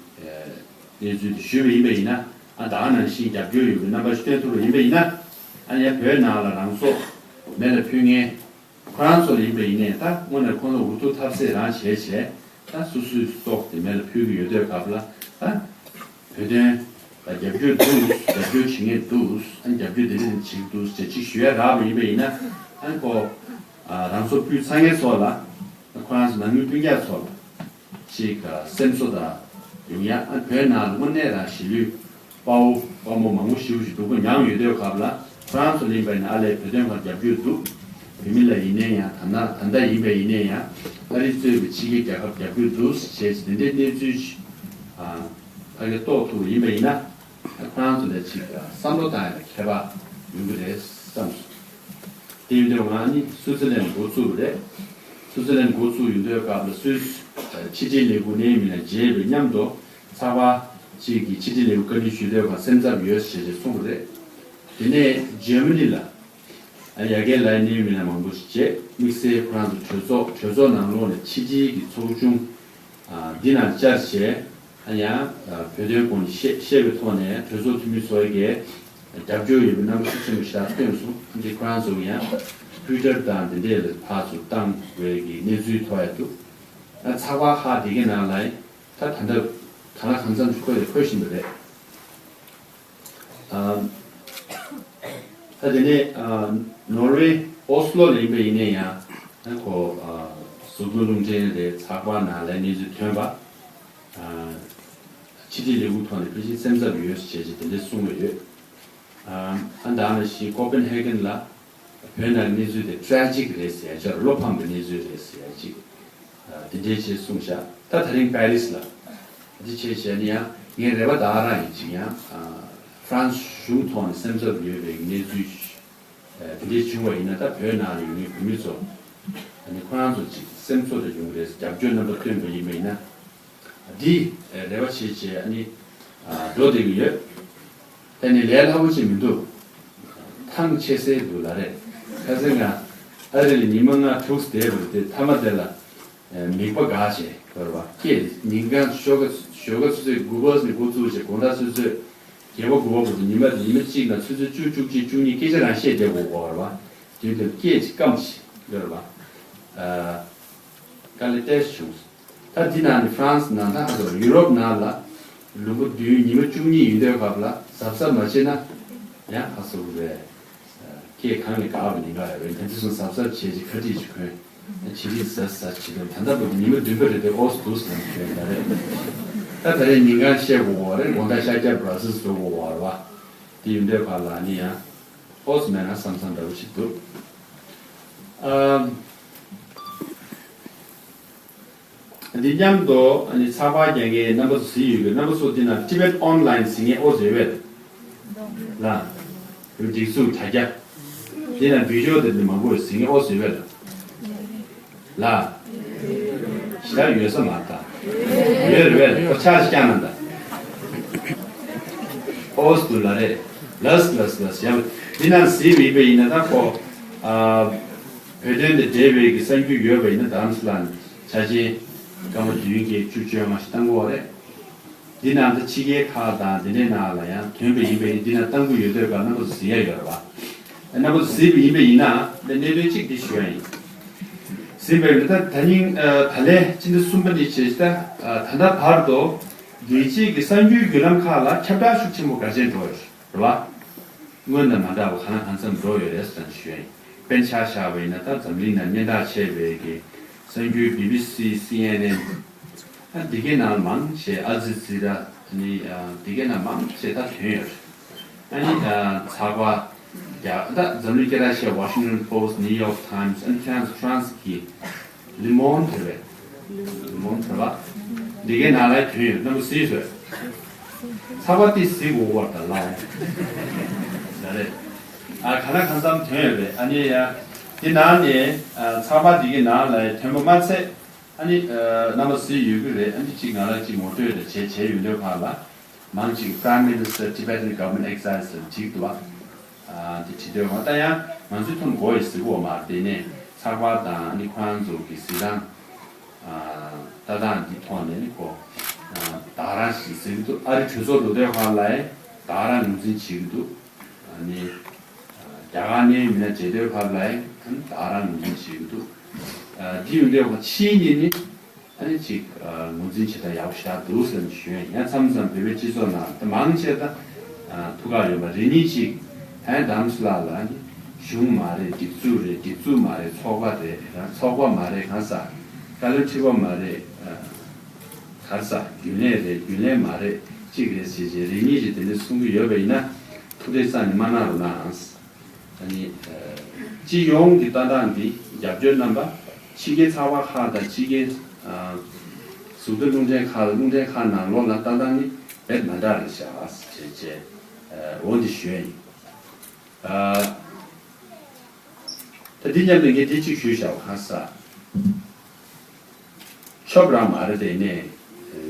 གནས་ཚུལ་དེ་ཞུས་པ་ཡིན་པ་ཡིན་ན། ཨ་ད་ག་ནང་བཞིན་རྒྱབ་སྐྱོར་ཡོད་པའི་རྣམ་པ་ཞིག་སྟོན་ཐུབ་པ་ཡིན་པ་ཡིན་ན། ཨ་ཡ་བོད་ནང་ལ་རང་སྲོག་མེ་ལ་ཕུལ་མཁན་ཁོ་རང་ཚོ་ལ་ཡིན་པ་ཡིན་ནའི་ད་དངོས་གནས་ཁོ་ཚོ་འུ་ཐུག་ཐབས་ཟད་རང་བྱས་བྱས། ད་སོ་སོའི་སྲོག་དེ་མེ་ལ་ཕུལ་གྱི་ཡོད་དུས་སྐབས་ལ་ད་བོད་དོན་ལ་རྒྱབ་སྐྱོར་འདུག་རྒྱབ་སྐྱོར་བྱེད་མཁན་འདུག་ཨ་རྒྱབ་སྐྱོར་དེ་འདྲ་བྱེད་ཀྱི་འདུག་ཅེས་ཅིག་ཞུ་ཡ་རག་པ་ཡིན་པ་ཡིན་ན། ཨ་ཁོ་རང་སྲོག་ཕུལ་ཚར་མཁན་ཚོ་ལ། ཁོ་རང་ཚོ་ནང་མི་སྤུན་ཀྱག་ཚོ་ལ་ཅིག་སེམས་གསོ་དང་ཡོང་ཡ། ཨ་བོད་ནང་ལ་དངོས་གནས་རང་གཞིས་ལུས་དཔའ་བོ་དཔའ་མོ་མང་པོ་ཞེ་པོ་ཞིག་སྡུག་པོ་མྱངས་ཡོད་དུས་སྐབས་ལ། ཁོ་རང་ཚོ་ལ་ཡིན་པ་ཡིན་ན་ཨ་ལས་བོད་དོན་ཁག་རྒྱབ་སྐྱོར་འདུག་བོད་མི་ལ་ཡིན་ནའི་ཡང་། ད་ལྟ་ད་ལྟ་ཡིན་པ་ཡིན་ནའི་ཡང་། ཨ་རི་གཙོས་པའི་ཕྱི་རྒྱལ་རྒྱལ་ཁབ་རྒྱབ་སྐྱོར་འདུག་ཞེས་དེ་འདྲའི་གནས་ཚུལ་ཞིག་ཨ་ཕ་གིར་རྟོགས་ཐུབ་པ་ཡིན་པ་ཡིན་ན། ཁོ་རང་ཚོ་ལ་ཅིག་བསམ་བློ་བཏང་ཡ་ལ་ཁྱད་པར་ཡོང་གི་རེད་བསམ་སོང་། དེ་ཡིན་དུས་ང་ནི་སུའུ་ཙི་ལན་འགོ་བཙུགས་པ་རེད། སུའུ་ཙི་ལན་འགོ་བཙུགས་ཡོང་དུས་སྐབས་ལ་སུད་སི་ཕྱི་དྲིལ་ལས་ཁུངས་ནས་མི་ལ་མཇལ་བའི་མཉམ་དུ་ཚགས་པར་ཅིག་གིས་ཕྱི་དྲིལ་ལས་ཁུངས་བཀའ་འདྲི་ཞུས་དུས་སྐབས་སེམས་འཚབ་ཡོད་ཞེས་ཅིག་གསུངས་པ་རེད། དེ་ནས་འཇར་མ་ནི་ལ་ཡ་གི་ལའི་ནས་མི་ལ་མང་པོ་ཞིག་བྱས། དམིགས་བསལ་ཁོ་རང་ཚོ་གྲོས་ཚོགས་གྲོས་ཚོགས་ནང་ལོགས་ནས་ཕྱི་དྲིལ་གྱི་ཚོགས་ཆུང་འདི་ནང་བཅར་བྱས། ཡང་བོད་དོན་སྐོར་ནས་བཤད་བཤད་པའི་ཐོག་ནས་གྲོས་ཚོགས་འཐུས་མི་ཚོ་གིས་རྒྱབ་སྐྱོར་ཡོད་པའི་རྣམ་པ་ཤུགས་ཆེན་པོ་ཞིག་སྟོན་སོང་། འདི་ཁོ་རང་ཚོ་ཡང་ཊུའི་ཊར་དང་འདི་འདྲས་ལ་ཕར་ཚུར་བཏང་བའི་གི་གནས་ཚུལ་ཐོན་ཡ་འདུག་ཨ་ཚགས་པར་ཁག་འདི་གའི་ནང་ལ་ད་ད་ལྟ་གང་ལ་གང་འཚམ་ཞིག་འཁོད་འཁོད་བཞིན་པ་རེད། ཨ་ད་དེ་ནས་ཨ་ནོར་ཝེ་ཨོ་སི་ལོ་ལ་ཡིན་པ་ཡིན་ནའི་ཡང་ཨ་ཁོ་ཨ་གཟུགས་པོ་རླུང་འཕྲིན་རེད། ཚགས་པར་ནང་ལ་གནས་ཚུལ་ཐོན་པ། ཨ་ཕྱི་དྲིལ་ལས་ཁུངས་ཐོག་ནས་ཕལ་ཆེར་སེམས་འཚབ་ཡོད་ཅེས་ཅིག་དེ་འདྲས་གསུངས་ཡོད། ཨ་ཨ་ད་ནང་བཞིན་ཀོ་པན་ཧེ་གན་ལ་བོད་ནང་གི་གནས་ཚུལ་དེ་ཊེ་རེ་ཇིག་རེད་ཟེར་ཡ་ཅིག་བློ་ཕམ་པའི་གནས་ཚུལ་རེད་ཟེར་ཡ་ཅིག་ཨ་དེ་འདྲའི་ཅིག་གསུངས་ཤག་ད་དེ་རིང་པེ་རིས་ལ་འདི་བྱས་བྱས་ནས་ཡང་ངའི་རེ་བ་ད་ག་རང་ཡིན། ཅིག་ཡང་ཨ་ཧྥ་རན་སི་གཞུང་ཐོག་ནས་སེམས་འཚབ་ཡོད་པའི་གནས་ཚུལ་ཞིག་ཨ་དེ་འདྲའི་བྱུང་བ་ཡིན་ན། ད་བོད་ནང་ལ་ཡོད་མཁན་བོད་མི་ཚོ་ཨ་ནི་ཁོ་རང་ཚོ་ཅིག་སེམས་གསོ་དེ་ཡོང་གི་རེད། རྒྱབ་སྐྱོར་རྣམ་པ་སྟོན་པ་ཡིན་པ་ཡིན་ན། འདི་རེ་བ་བྱེད་བྱེད་ཨ་ནི་འགྲོ་བསྡད་ཀྱི་ཡོད། ད་ནི་ལས་སླ་པོ་ཅིག་མི་འདུག་ཐང་ཆད་སའི་འདུག་ལ་རེད། ཁ་སང་ང་ཨ་རི་ལ་ཉི་མ་ལྔ་དྲུག་བསྡད་པ་རེད་དེ། མཐའ་མ་དེ་ལ་མིད་པ་འགག་བྱས་ཡོད་རེད་པ། སྐད་ཉིན་གང་ཞོགས་ཀ་ཞོགས་ཀ་ཆུ་ཚོད་དགུ་པ་ནས་འགོ་བཙུགས་བྱས་དགོང་དག་ཆུ་ཚོད་བརྒྱད་པ་དགུ་པ་བར་དུ་ཉི་མ་ཉི་མ་གཅིག་ན་ཆུ་ཚོད་བཅུ་བཅུ་གཅིག་བཅུ་གཉིས་སྐད་ཆ་རང་བཤད་བསྡད་དགོས་ཀྱི་ཡོད་རེད་པ། དེ་དུས་སྐད་ཅིག་སྐམ་བྱས་ཡོད་རེད་པ། ཨ་དཀའ་ལས་ཏོག་ཙམ་བྱུང་སོང་། ད་འདི་ནང་ནི་ཧྥ་རན་སི་ནང་ད་ཧ་ཟེར་ཡུ་རོབ་ནང་ལ་ལུང་པ་བདུན་ཉི་མ་བཅུ་གཉིས་ཡིན་དུས་སྐབས་ལ་གཟབ་གཟབ་མ་བྱས་ན་ཡང་ཧ་སོ་གི་རེད། སྐད་གང་གི་འགག་པ་ཉེན་ཁ་ཡོད་རེད། ད་འདི་ཚོ་གཟབ་གཟབ་བྱས་ཅིག་ཁ་ཁྲིད་ཅིག་གོན། བྱི་རིལ་ཟ་ཟ་བྱེད་དུས་ད་ལྟ་བར་དུ་ཉི་མ་བདུན་པ་རེད་དེ། ཨོ་སི་འདུག་ཟེར་ནས་ཞུས་ཡོད་རེད། ད་ད་རེས་ཉིན་གང་བཤད་དགོས་པ་རེད། དགོང་དག་ཤར་རྒྱག་བྷ་ར་སིལ་འགྲོ་དགོས་པ་རེད་པ། དེ་ཡིན་དུས་སྐབས་ལ་ནི་ཡང་ཨོ་སི་མེད་ན་བསམ་བསམ་འདྲ་བོ་ཞིག་འདུག་ཨ་འདི་མཉམ་དུ་ཨ་ནི་ཚགས་པར་རྒྱག་མཁན་རྣམ་པ་ཚོ་གཟིགས་ཡོད་ཀྱི། རྣམ་པ་ཚོ་འདི་ན་Tibet Online་གཟིགས་མཁན་ཨོ་ཟེར་བས་ལ། བོད་སྒྲིག་འཛུགས་དྲ་རྒྱ་འདི་ན་བི་ཌིའོ་དེ་འདི་མང་པོ་གཟིགས་མཁན་ཨོ་ཟེར་བས་ལ། ལ། ཞེ་དྲག་ཡོད་ས་མ་རེད་ད། ཡོད་རེད་བས་ལ། ཨོ་ཆ་ཞིག་རྐྱང་ན་ད། ཨོ་སི་འདུག་ལ་རེད། ལས་ལས་ལས་ཡང་འདི་ན་གཟིགས་མི་པ་ཡིན་ན་ད་ཁོ། ཨ་བོད་དོན་དེ་འབྲེལ་བའི་གི་གསར་འགྱུར་ཡོད་པ་ཡིན་ན་རྡ་རམ་ས་ལ་ནས་ཆ་ཆེན་སྐར་མ་བདུན་བརྒྱད་བཅུ་བཅོ་ལྔ་ཞིག་བཏང་གི་ཡོད་རེད། འདི་ནང་ད་ཕྱི་རྒྱལ་ཁག་དང་འདི་འདྲའི་ནང་ལ་ཡང་ཐོན་པ་ཡིན་པ་ཡིན། འདི་ན་བཏང་གི་ཡོད་དུས་ཀ་རྣམ་པ་ཚོ་གཟིགས་ཡ་ཡོད་རེད་པ། རྣམ་པ་ཚོ་གཟིགས་པ་ཡིན་པ་ཡིན་ན་ད་གནད་དོན་གཅིག་འདི་ཞུ་ཡ་ཡིན། གཟིགས་པ་ཡིན་ན་ད་ད་ནིང་ཨ་ད་ལན་སྤྱི་ཟླ་གསུམ་པ་ནས་བྱས་ད་ཨ་ད་ལྟ་བར་དུ་རྒྱལ་སྤྱིའི་གི་གསར་འགྱུར་བརྒྱུད་ལམ་ཁག་ལ་ཁྱབ་བསྒྲགས་ཤུགས་ཆེན་པོ་ག་ཚད་འགྲོ་ཡོད་རེད་པ། སྔོན་དང་མ་འདྲ་བ་གང་ལ་གང་འཚམ་འགྲོ་ཡོད་རེད་ཟེར་ནས་ཞུ་ཡ་ཡིན། དཔེར་ན་ཆ་བཞག་པ་ཡིན་ན་ད་འཛམ་གླིང་ནང་སྙན་གྲགས་ཆེ་བའི་གི་གསར་འགྱུར་བི་བི་སི། སི་ཨེན་ཨེན། ཨ་འདི་གའི་ནང་མང་ཆེ། ཨལ་ཇི་ཛི་ར། ནི་ཨ་འདི་གའི་ནང་མང་ཆེ་ད་ཐོན་ཡོད་རེད། ཨ་ནི་ཨ་ཚགས་པར་རྒྱ་ད་འཛམ་གླིང་སྐད་གྲགས་ཆེ་Washington Post, New York Times, ཨ་ནི་France France་གི་Le Monde་རེད། Le Monde་རེད་པ། འདི་གའི་ནང་ལ་ཐོན་ཡོད། རྣམ་པ་གཟིགས་སོང་། ཚགས་པར་ཏི་གཟིགས་འོ་བར་དང་ལ། ཡ་རེད། ཨ་ག་ན་གང་འཚམ་ཐོན་ཡོད་རེད། ཨ་ནི་ཡ། དེ་ནང་ནས་ཨ་ཚགས་པར་འདི་གའི་ནང་ལ་ཐོན་པ་མ་ཚད། ཨ་ནི་ཨ་རྣམ་པ་གཟིགས་ཡོད་ཀྱི་རེད། ཨ་ནི་གཅིག་ང་ལ་གཅིག་ངོ་སྤྲོད་རེ་བྱས་བྱས་ཡོད་འདོད་ཁག་ལ། མང་གཅིག་Prime Minister Tibetan Government Exiles ལ་འགྲིག་འདུག་བ། ཨ་དེ་བྲིས་འདོད་ཁག་ད་ཡང་ང་ཚོའི་ཐོག་ནས་གོ་ཡི་ཟིག་འོ་མ་དེ་ནས་ཚགས་པར་དང་ཨ་ནི་ཁོ་རང་ཚོ་གི་གཟིགས་སྟངས། ལྟ་སྟངས་འདི་ཐོག་ནས་ནི་ཁོ་ད་ག་རང་ཞིག་ཟེར་གྱི་འདུག་ཨ་རི་གྲོས་ཚོགས་འགྲོ་དུས་ཁག་ལ་ད་ག་རང་ངོས་འཛིན་བྱེད་ཀྱི་འདུག་ཨ་ནི་རྒྱ་གར་ནས་མི་སྣ་མཇལ་དུས་ཁག་ལ་ད་ག་རང་ངོས་འཛིན་བྱེད་ཀྱི་འདུག་འདི་ཡོང་དུས་ཁོ་ཕྱིའི་ཉིན་ནི་ཨ་ནི་ཅིག་ངོས་འཛིན་བྱེད་སྟངས་ཡག་པོ་ཞེ་དྲག་འདུག་ཟེར་ནས་ཞུ་ཡ་ཡིན། ཡང་མཚམས་མཚམས་བོད་པའི་སྤྱི་ཚོགས་ནང་ད་མང་ཆེ་ད་ཐུགས་ཁག་ཡོད་པ་རེ་གཉིས་ཅིག་ཨ་ནི་དམ་སུ་ལགས་ལ་ནི་གཞུང་མ་རེད། སྒྲིག་འཛུགས་རེད། སྒྲིག་འཛུགས་མ་རེད། ཚོགས་པ་རེད། ཚོགས་པ་མ་རེད། གང་ཟག་བཀའ་བློན་ཁྲི་པ་མ་རེད། ག་རེ་ཟ། རྒྱུན་ལས་རེད། རྒྱུན་ལས་མ་རེད། གཅིག་རེད་ཟེར་བྱས་རེ་གཉིས་ཀྱིས་དེ་འདྲ་གསུང་གི་ཡོད་པ་ཡིན་ན་ཐུགས་ཁྲལ་རྩ་ནས་མ་གནང་རོགས་གནང་། ཨ་ནི་སྤྱི་ཡོངས་ཀྱི་ལྟ་སྟངས་འདི་རྒྱབ་སྐྱོར་རྣམ་པ་ཕྱི་རྒྱལ་ཚགས་པར་ཁག་དང་ཕྱི་རྒྱལ་གཟུགས་བརྙན་རླུང་འཕྲིན་ཁག་དང་རླུང་འཕྲིན་ཁག་ནང་ལོགས་ལ་ལྟ་སྟངས་ནི་རྦད་མ་འདྲ་རེད་ཤག་ཟེར་བྱས་འོ་འདི་ཞུ་ཡ་ཡིན། ད་འདི་མཉམ་དུ་ངས་འདི་གཅིག་ཞུས་བཞག་པ་གང་ཟག་ཆོབ་རང་མ་རེད་དེ་ནས་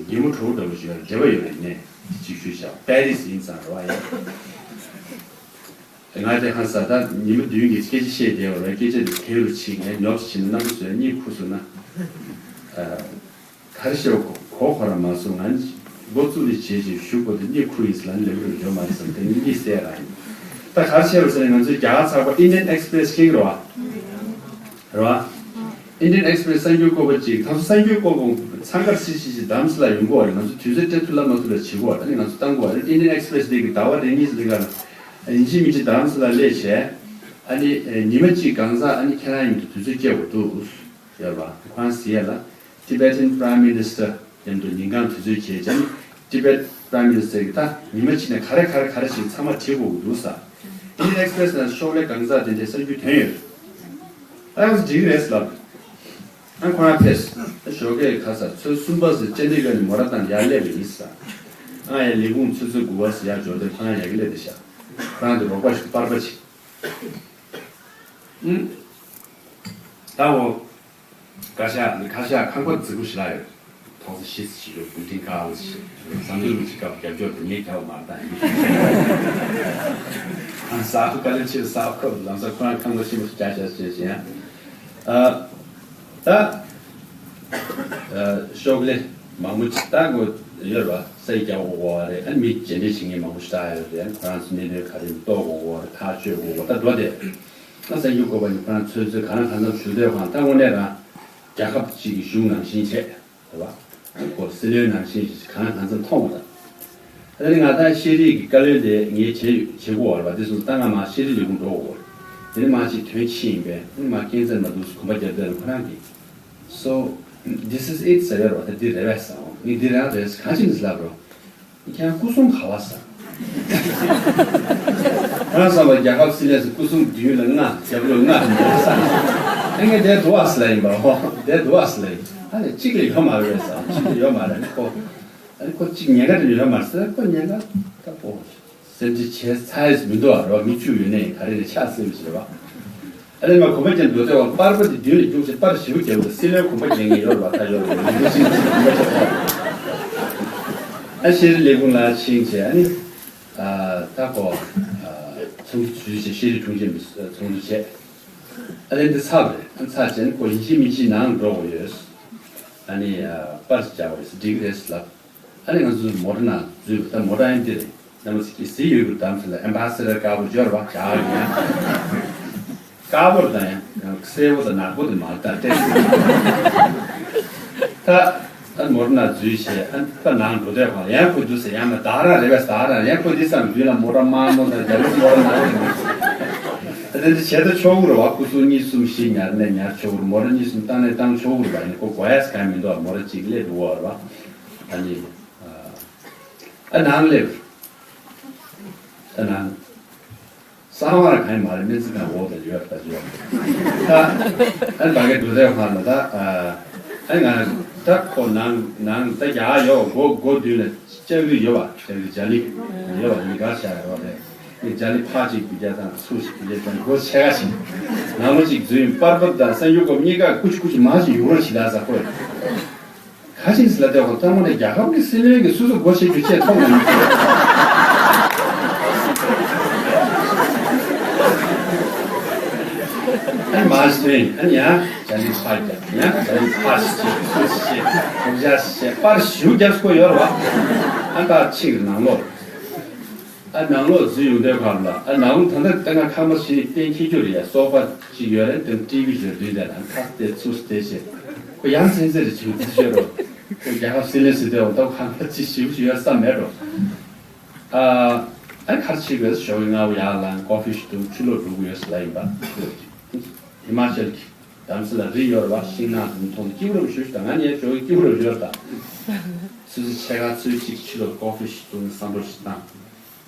རྒན་མོ་གྲོགས་འདྲ་པོ་ཞིག་ལ་འབྲེལ་བ་ཡོད་རེད་ནས་འདི་གཅིག་ཞུས་བཞག་པ་པེ་རི་སི་ཡིན་ཙང་རེད་བ་ཡ། ང་དེ་གང་ཟག་ད་ཉི་མ་བདུན་གྱི་སྐད་ཆ་བཤད་བསྡད་པ་རེད། སྐད་ཆ་འདི་དལ་རུ་ཕྱིན་ངས་ཉོབ་ཕྱིན་ན་རྣམ་པ་ཚོས་གཉིད་ཁུག་སོང་ན། ག་རེ་བཤད་གོ་གོ་ར་མ་སོང་། ང་མགོ་བཙུགས་ནས་བྱས་བྱས་བཞུགས་པ་དེ་གཉིད་ཁུག་ཡིན་ཟེར་ལ་ལེགས་པོ་ཡོད་མ་རེད་བསམ་དེ་ནི་གཉིད་སད་ར་ཡིན། ད་ག་རེ་བཤད་པ་ཟེར་ན་ང་ཚོའི་རྒྱ་གར་ཚགས་པར་Indian Express ཤེས་ཀྱི་རེད་བ། རེད་བ། Indian Express གསར་འགྱུར་བཀོད་པ་ཅིག་ད་གཟོད་གསར་འགྱུར་བཀོད་པ་འཚང་ཁ་སིལ་སིལ་ཅིག་དམ་སི་ལ་ཡོང་གི་བ་རེད། ང་ཚོ་དུས་ཚོད་སྤྲད་ཐུབ་ལ་མ་ཐུབ་ལ་བྱེད་གི་བ། ད་ནི་ང་ཚོ་བཏང་གི་བ་རེད། Indian Express དེ་གི་ཟླ་བ་རེ་གཉིས་ལི་ག་ལ་ཡིན་གཅིག་མིན་གཅིག་དམ་སི་ལ་སླེབས་བྱས། ཨ་ནི་ཉི་མ་གཅིག་གང་ཟག་ཨ་ནི་ཁྱེད་རང་ཡིན་དུས་དུས་ཚོད་སྐྱེལ་དགོས་འདུག་ཡོད་པ། ཁོ་རང་ཟེར་ཡ་ལ་Tibetan Prime Minister མཉམ་དུ་ཉིན་གང་དུས་ཚོད་བྱས་ཙང་Tibet Prime Minister གི་ད་ཉི་མ་གཅིག་ནས་ག་རེ་ག་རེ་ག་རེ་ཞིག་ཚང་མ་བྲིས་དགོས་ཀྱི་འདུག་ས། Indian Express ནང་ཤོག་ལྷེ་གང་ཟག་དེ་འདྲའི་གསར་འགྱུར་ཐོན་ཡོད། ཨ་ཡང་འགྲིག་གི་རེད་ལབ། ཨ་ཁོ་རང་ཕེབས། ཨ་ཞོགས་ཀས་ཁ་ས་ཚོད་གསུམ་པ་ཟེར་ཅན་ཌི་གྷར་ནས་མོ་ཊ་བཏང་ཡར་སླེབས་པ་ཡིན་ས། ཨ་ཡ་ལས་ཁུངས་ཆུ་ཚོད་དགུ་པ་ཟེར་ཡར་འབྱོར་དུས་ཁོ་རང་ཡ་གི་སླེབས་བསྡད་ཤག་ཁོ་རང་དེ་རོགས་པ་ཞིག་པར་པ་ཅིག་ཨུམ། ད་འོ། བཀའ་ཤག་ནི་ཁ་ཤག་ཁང་པ་རྫིག་པོ་ཞིག་ལ་ཡོད། ཐོག་ས་ཤི་སི་ཞིག་ཡོད། བུ་ཏིང་ཁ་ཨ་ལ་ཞིག་ཟམ་དུ་རུ་ཅིག་སྐབས་རྒྱབ་སྐྱོར་དུ་ངས་རྒྱབ་མར་བཏང་ཡིན། ཨ་ས་ཁུ་ཀ་ལེ་ཆེ་ས་ཁུ་ལམ་ས་ཁོ་རང་ཁང་པ་ཆེན་པོ་ཞིག་རྒྱག་བྱས་བྱས་བྱས་ཡང་། ཨ། ད། ཨ། ཤོག་ལེ་མང་པོ་ཅིག་ད་ངོ་ཡོད་ར་སའི་རྒྱག་འོ་བ་རེད། ཨ་མི་རྗེས་འདྲེན་བྱེད་མཁན་མང་པོ་ཞིག་ད་ཡོད་རེད། ཁོ་རང་ཚོ་གནད་དོན་ག་རེ་རྟོགས་འོ་བ་རེད། ཐག་གཅོད་འོ་བ་ད་འགྲོ་དེ། ད་གསར་འགྱུར་བཀོད་པ་ནི་ཁོ་རང་ཚོའི་ཚོའི་ག་རེ་གང་འཚམ་ཞུ་འདོད་ཁང་ད་དངོས་གནས་རང་རྒྱལ་ཁབ་ཅིག་གི་གཞུང་ནང་བཞིན་བྱས་རེད་བ། ཁོ་སྲིད་བློན་ནང་བཞིན་ཞིག་ག་རེ་གང་འཚམ་མཐོང་བ་དང་། ད་ནི་ང་ད་ཤེས་རིག་གི་བཀའ་བློན་དེ་ངས་བྱེད་བྱེད་དགོས་བ་རེད་བ། དེ་སོང་ཙང་ད་ང་མ་ཤེས་རིག་ལས་ཁུངས་འགྲོ་དགོས་བ་རེད། དེ་ནི་མ་ཅིག་དོན་ཕྱིན་ཡིན་པས་ནི་མ་སྐྱེ་འཚར་མ་འདུག་གོམ་པ་རྒྱབ་བསྡད་ལ་ཁོ་རང་གིས། So this is it ཟེར་ཡོད་རེད་བ། ད་འདི་རེད་པས་ཟེར་འོང་། ངས་འདི་རང་རེད་ཟེར་གང་ཕྱིན་ཟེར་ལབ་རོགས། ཁྱེད་རང་སྐུ་སྲུང་ག་བ་ཟེར། ཁོ་རང་བསམ་པ་རྒྱལ་ཁབ་སྲིད་གནས་སུ་སྐུ་སྲུང་མདུན་ལ་ལྔ་རྒྱབ་ལོགས་ལྔ་མི་འདུག་ཟེར། ཨ་ངས་དེ་འདུག་བ་ཟེར་ལ་ཡིན་པ་འོ། དེ་འདུག་བ་ཟེར་ལ་ཡིན། ཨ་ནི་གཅིག་ལས་ཡོད་མ་རེད་ཟེར། གཅིག་ལས་ཡོད་མ་རེད་ཁོ། ཨ་ནི་ཁོ་གཅིག་ཉེན་ཁ་དེ་ཡོད་མ་རེད་ཟེར། ཁོ་ཉེན་ཁ་ད་ཁོ། སེམས་ཁྲལ་བྱས་ཚར་ཡས་མི་འདུག་ཨ་རོ། མི་བཅུ་ཡོད་ནས་ག་རེ་རེ་ཆགས་སྲིད་པ་ཞིག་རེད་བ། ཨ་ནི་མ་གོམ་པ་རྒྱབ་འགྲོ་དུས་པར་པ་དེ་མདུན་ལ་རྒྱུགས་བྱས་པར་ཞེ་པོ་རྒྱབ་འདུག་སྲིད་བློན་གོམ་པ་རྒྱག་མཁན་ཡོད་རེད་བ། ད་ཡོད་རེད་མི་འདུག་ཤིང་ཅིག་གོམ་པ་རྒྱག་ཨ་ཤེས་རིག་ལས་ཁུངས་ལ་ཕྱིན་བྱས་ཨ་ནི། ད་ཁོ་ཚོགས་འདུ་ཚུད་བྱས་ཤེས་རིག་དྲུང་ཆེ་ཚོགས་འདུ་བྱས། ཨ་ནི་འདི་ཚར་བ་རེད། ཨ་ནི་ཚར་བྱས་ནི་ཁོ་ཡིན་གཅིག་མིན་གཅིག་ནང་འགྲོ་དགོས་ཡོད། ཨ་ནི་པར་ཞིག་རྒྱག་དགོས་ཡོད་འགྲིག་གི་རེད་ལབ། ཨ་ནི་ང་ཚོ་མོ་ཊ་ནང་འཛུལ་བ། ད་མོ་ཊ་ཨ་ནི་འདི་རེད། རྣམ་པ་ཚོ་གིས་གཟིགས་ཡོད་ཀྱི་གདམ་ས་ལ་ཨེམ་བྷ་སེ་ཌར་དཀར་པོ་འབྱོར་བ་བྱ་ཡིན་ཡང་། དཀར་པོ་དང་ཡང་སེར་པོ་དང་ནག་པོ་དེ་མ་ལྟ་སྟེ། ད་ད་མོ་ཊ་ནང་འཛུལ་བྱས་ཨ་ད་ནང་འགྲོ་དུས་གང་ཡང་ཁོ་འདུག་ཟེར་ཡང་ན་ད་རང་རེད་པས། ད་རང་ཡང་ཁོ་འདི་ཙམ་འདུས་ལ་མོ་ཊ་དམར་མོ་དང་རྒྱ་ལུག་མོ་ཊ་ནག་པོ་དེ་མ་ལྟ། ཨ་དེ་འདྲ་བྱས་ད་ཆོག་གི་རེད་བ། སྐུ་སྲུང་གཉིས་གསུམ་བཞི་ཉར་ནས་ཉར་ཆོག་གི་རེད། མོ་ཊ་གཉིས་གསུམ་བཏང་ནས་བཏང་ཆོག་གི་རེད་བ། ཡིན་ཁོ་དགོས་ཡས་གང་མི་འདུག་མོ་ཊ་གཅིག་སླེབས་འགྲོ་བ་རེད་བ། ཨ་ནི། ཨ་ནང་སླེབས། ཨ་ནང་། གསང་བ་ར་གང་ཡང་མ་རེད། སྨན་རྩིས་ཁང་འོག་ཏུ་ཡོད་ད་ཡོད། ད་ཨ་ནི་བ་གའི་འགྲོ་དེབ་ཁང་ལ་ད་ཨ་ནི་ང་ ད་ཁོ་ནང་ནང་ད་རྒྱ་ཡོད་སྒོ་སྒོ་མདུན་ལ་ལྕགས་རི་ཡོད་པ། ལྕགས་རི་རྒྱ་ལི་ཡོད་པ། ལི་ག་ཤ་ཡོད་རེད། ངས་རྒྱ་ལི་ཕ་གཅིག་བུ་རྒྱ་དང་ཚུར་ཞིག་བུ་རྒྱ་དང་སྒོ་ཆེ་ག་ཞིག་ནང་ལོ་གཅིག་འཛུལ་ཡིན། པར་པར་དང་གསར་འགྱུར་སྐོར་གཉིས་ཀ་ཀུ་ཅི་ཀུ་ཅི་མ་ཞིག་ཡོང་རོགས་བྱེད་ལ་ཟ་ཁོས། ག་ཅིག་ཟེར་ལ་དེ་ཁོ་ད་དངོས་གནས་རྒྱལ་ཁབ་ཀྱི་སྲིད་བློན་གྱི་སུ་སུ་སྒོ་ཕྱེ་རྒྱུ་ཆེད་ཐོག་ནས་མི་ཚེ། ཨ་ནི་མ་ཟིན་ཨ་ནི་ཡང་རྒྱ་ལི་ཕ་རྒྱ་ཡང་རྒྱ་ལི་ཕ་ཞིག་བྱེད་སུ་ཞིག་བྱེད་སྒོ་བཞག་ཞིག་བྱེད་པར་ཞུ་རྒྱབ་སྐོ་ཡོད་རེད་བ། ཨ་ད་ཕྱིར་ནང་ལོགས། ཨ་ནང་ལོགས་འཛུལ་ཡོང་དུས་སྐབས་ལ། ཨ་ནང་ལོགས་ད་ལྟ་ལྟ་ན་ཁང་པ་ཞིག་གཏན་འཁེལ་རྒྱུ་རེད་ཡ། སོ་ཕ་ཅིག་ཡོད་རེད། དེ་ཊི་ཝི་ཞིག་མདུན་དེ་ལ་ཁ་གཏད་ཚུར་གཏད་བྱས། ཁོ་ཡང་སེམས་ཚེ་རེ་བྱུང་དུས་ཤོད་རོགས། ཁོ་རྒྱལ་ཁབ་སྲིད་བློན་ཟེར་དུས་འོ་ད་ཁང་པ་ཅིག་ཞིབ་ཞིབ་ཡོད་བསམ་མེད་རོགས། ཨ་ཨ་ཁར་ཕྱིན་པས་ཞོགས་ཀྱི་སྔ་པོ་ཡར་ལངས་ཀོ་ཧྥི་ཞིག་འཐུང་ཕྱི་ལོགས་འགྲོ་གི་ཡོད་ཟེར་ལབ་ཡིན་པ། ཧི་མ་ཅལ་གྱི་རྡ་རམ་ས་ལ་རི་ཡོད་རེད་བ། ཤིང་ནགས་དེ་མཐོང་དུས་སྐྱིད་པོ་རེ་བ་ཞུ་ཞིག་དང་། ང་ནི་ཞོགས་ཀྱི་སྐྱིད་པོ་རེ་བ་ཡོད་རེད་ད། སོ་སོ་ཕྱེད་ཀ་ཚོད་གཅིག་ཕྱི་ལོགས་ཀོ་ཧྥི་ཞིག་འཐུང་བསམ་བློ་ཞིག་བཏང་།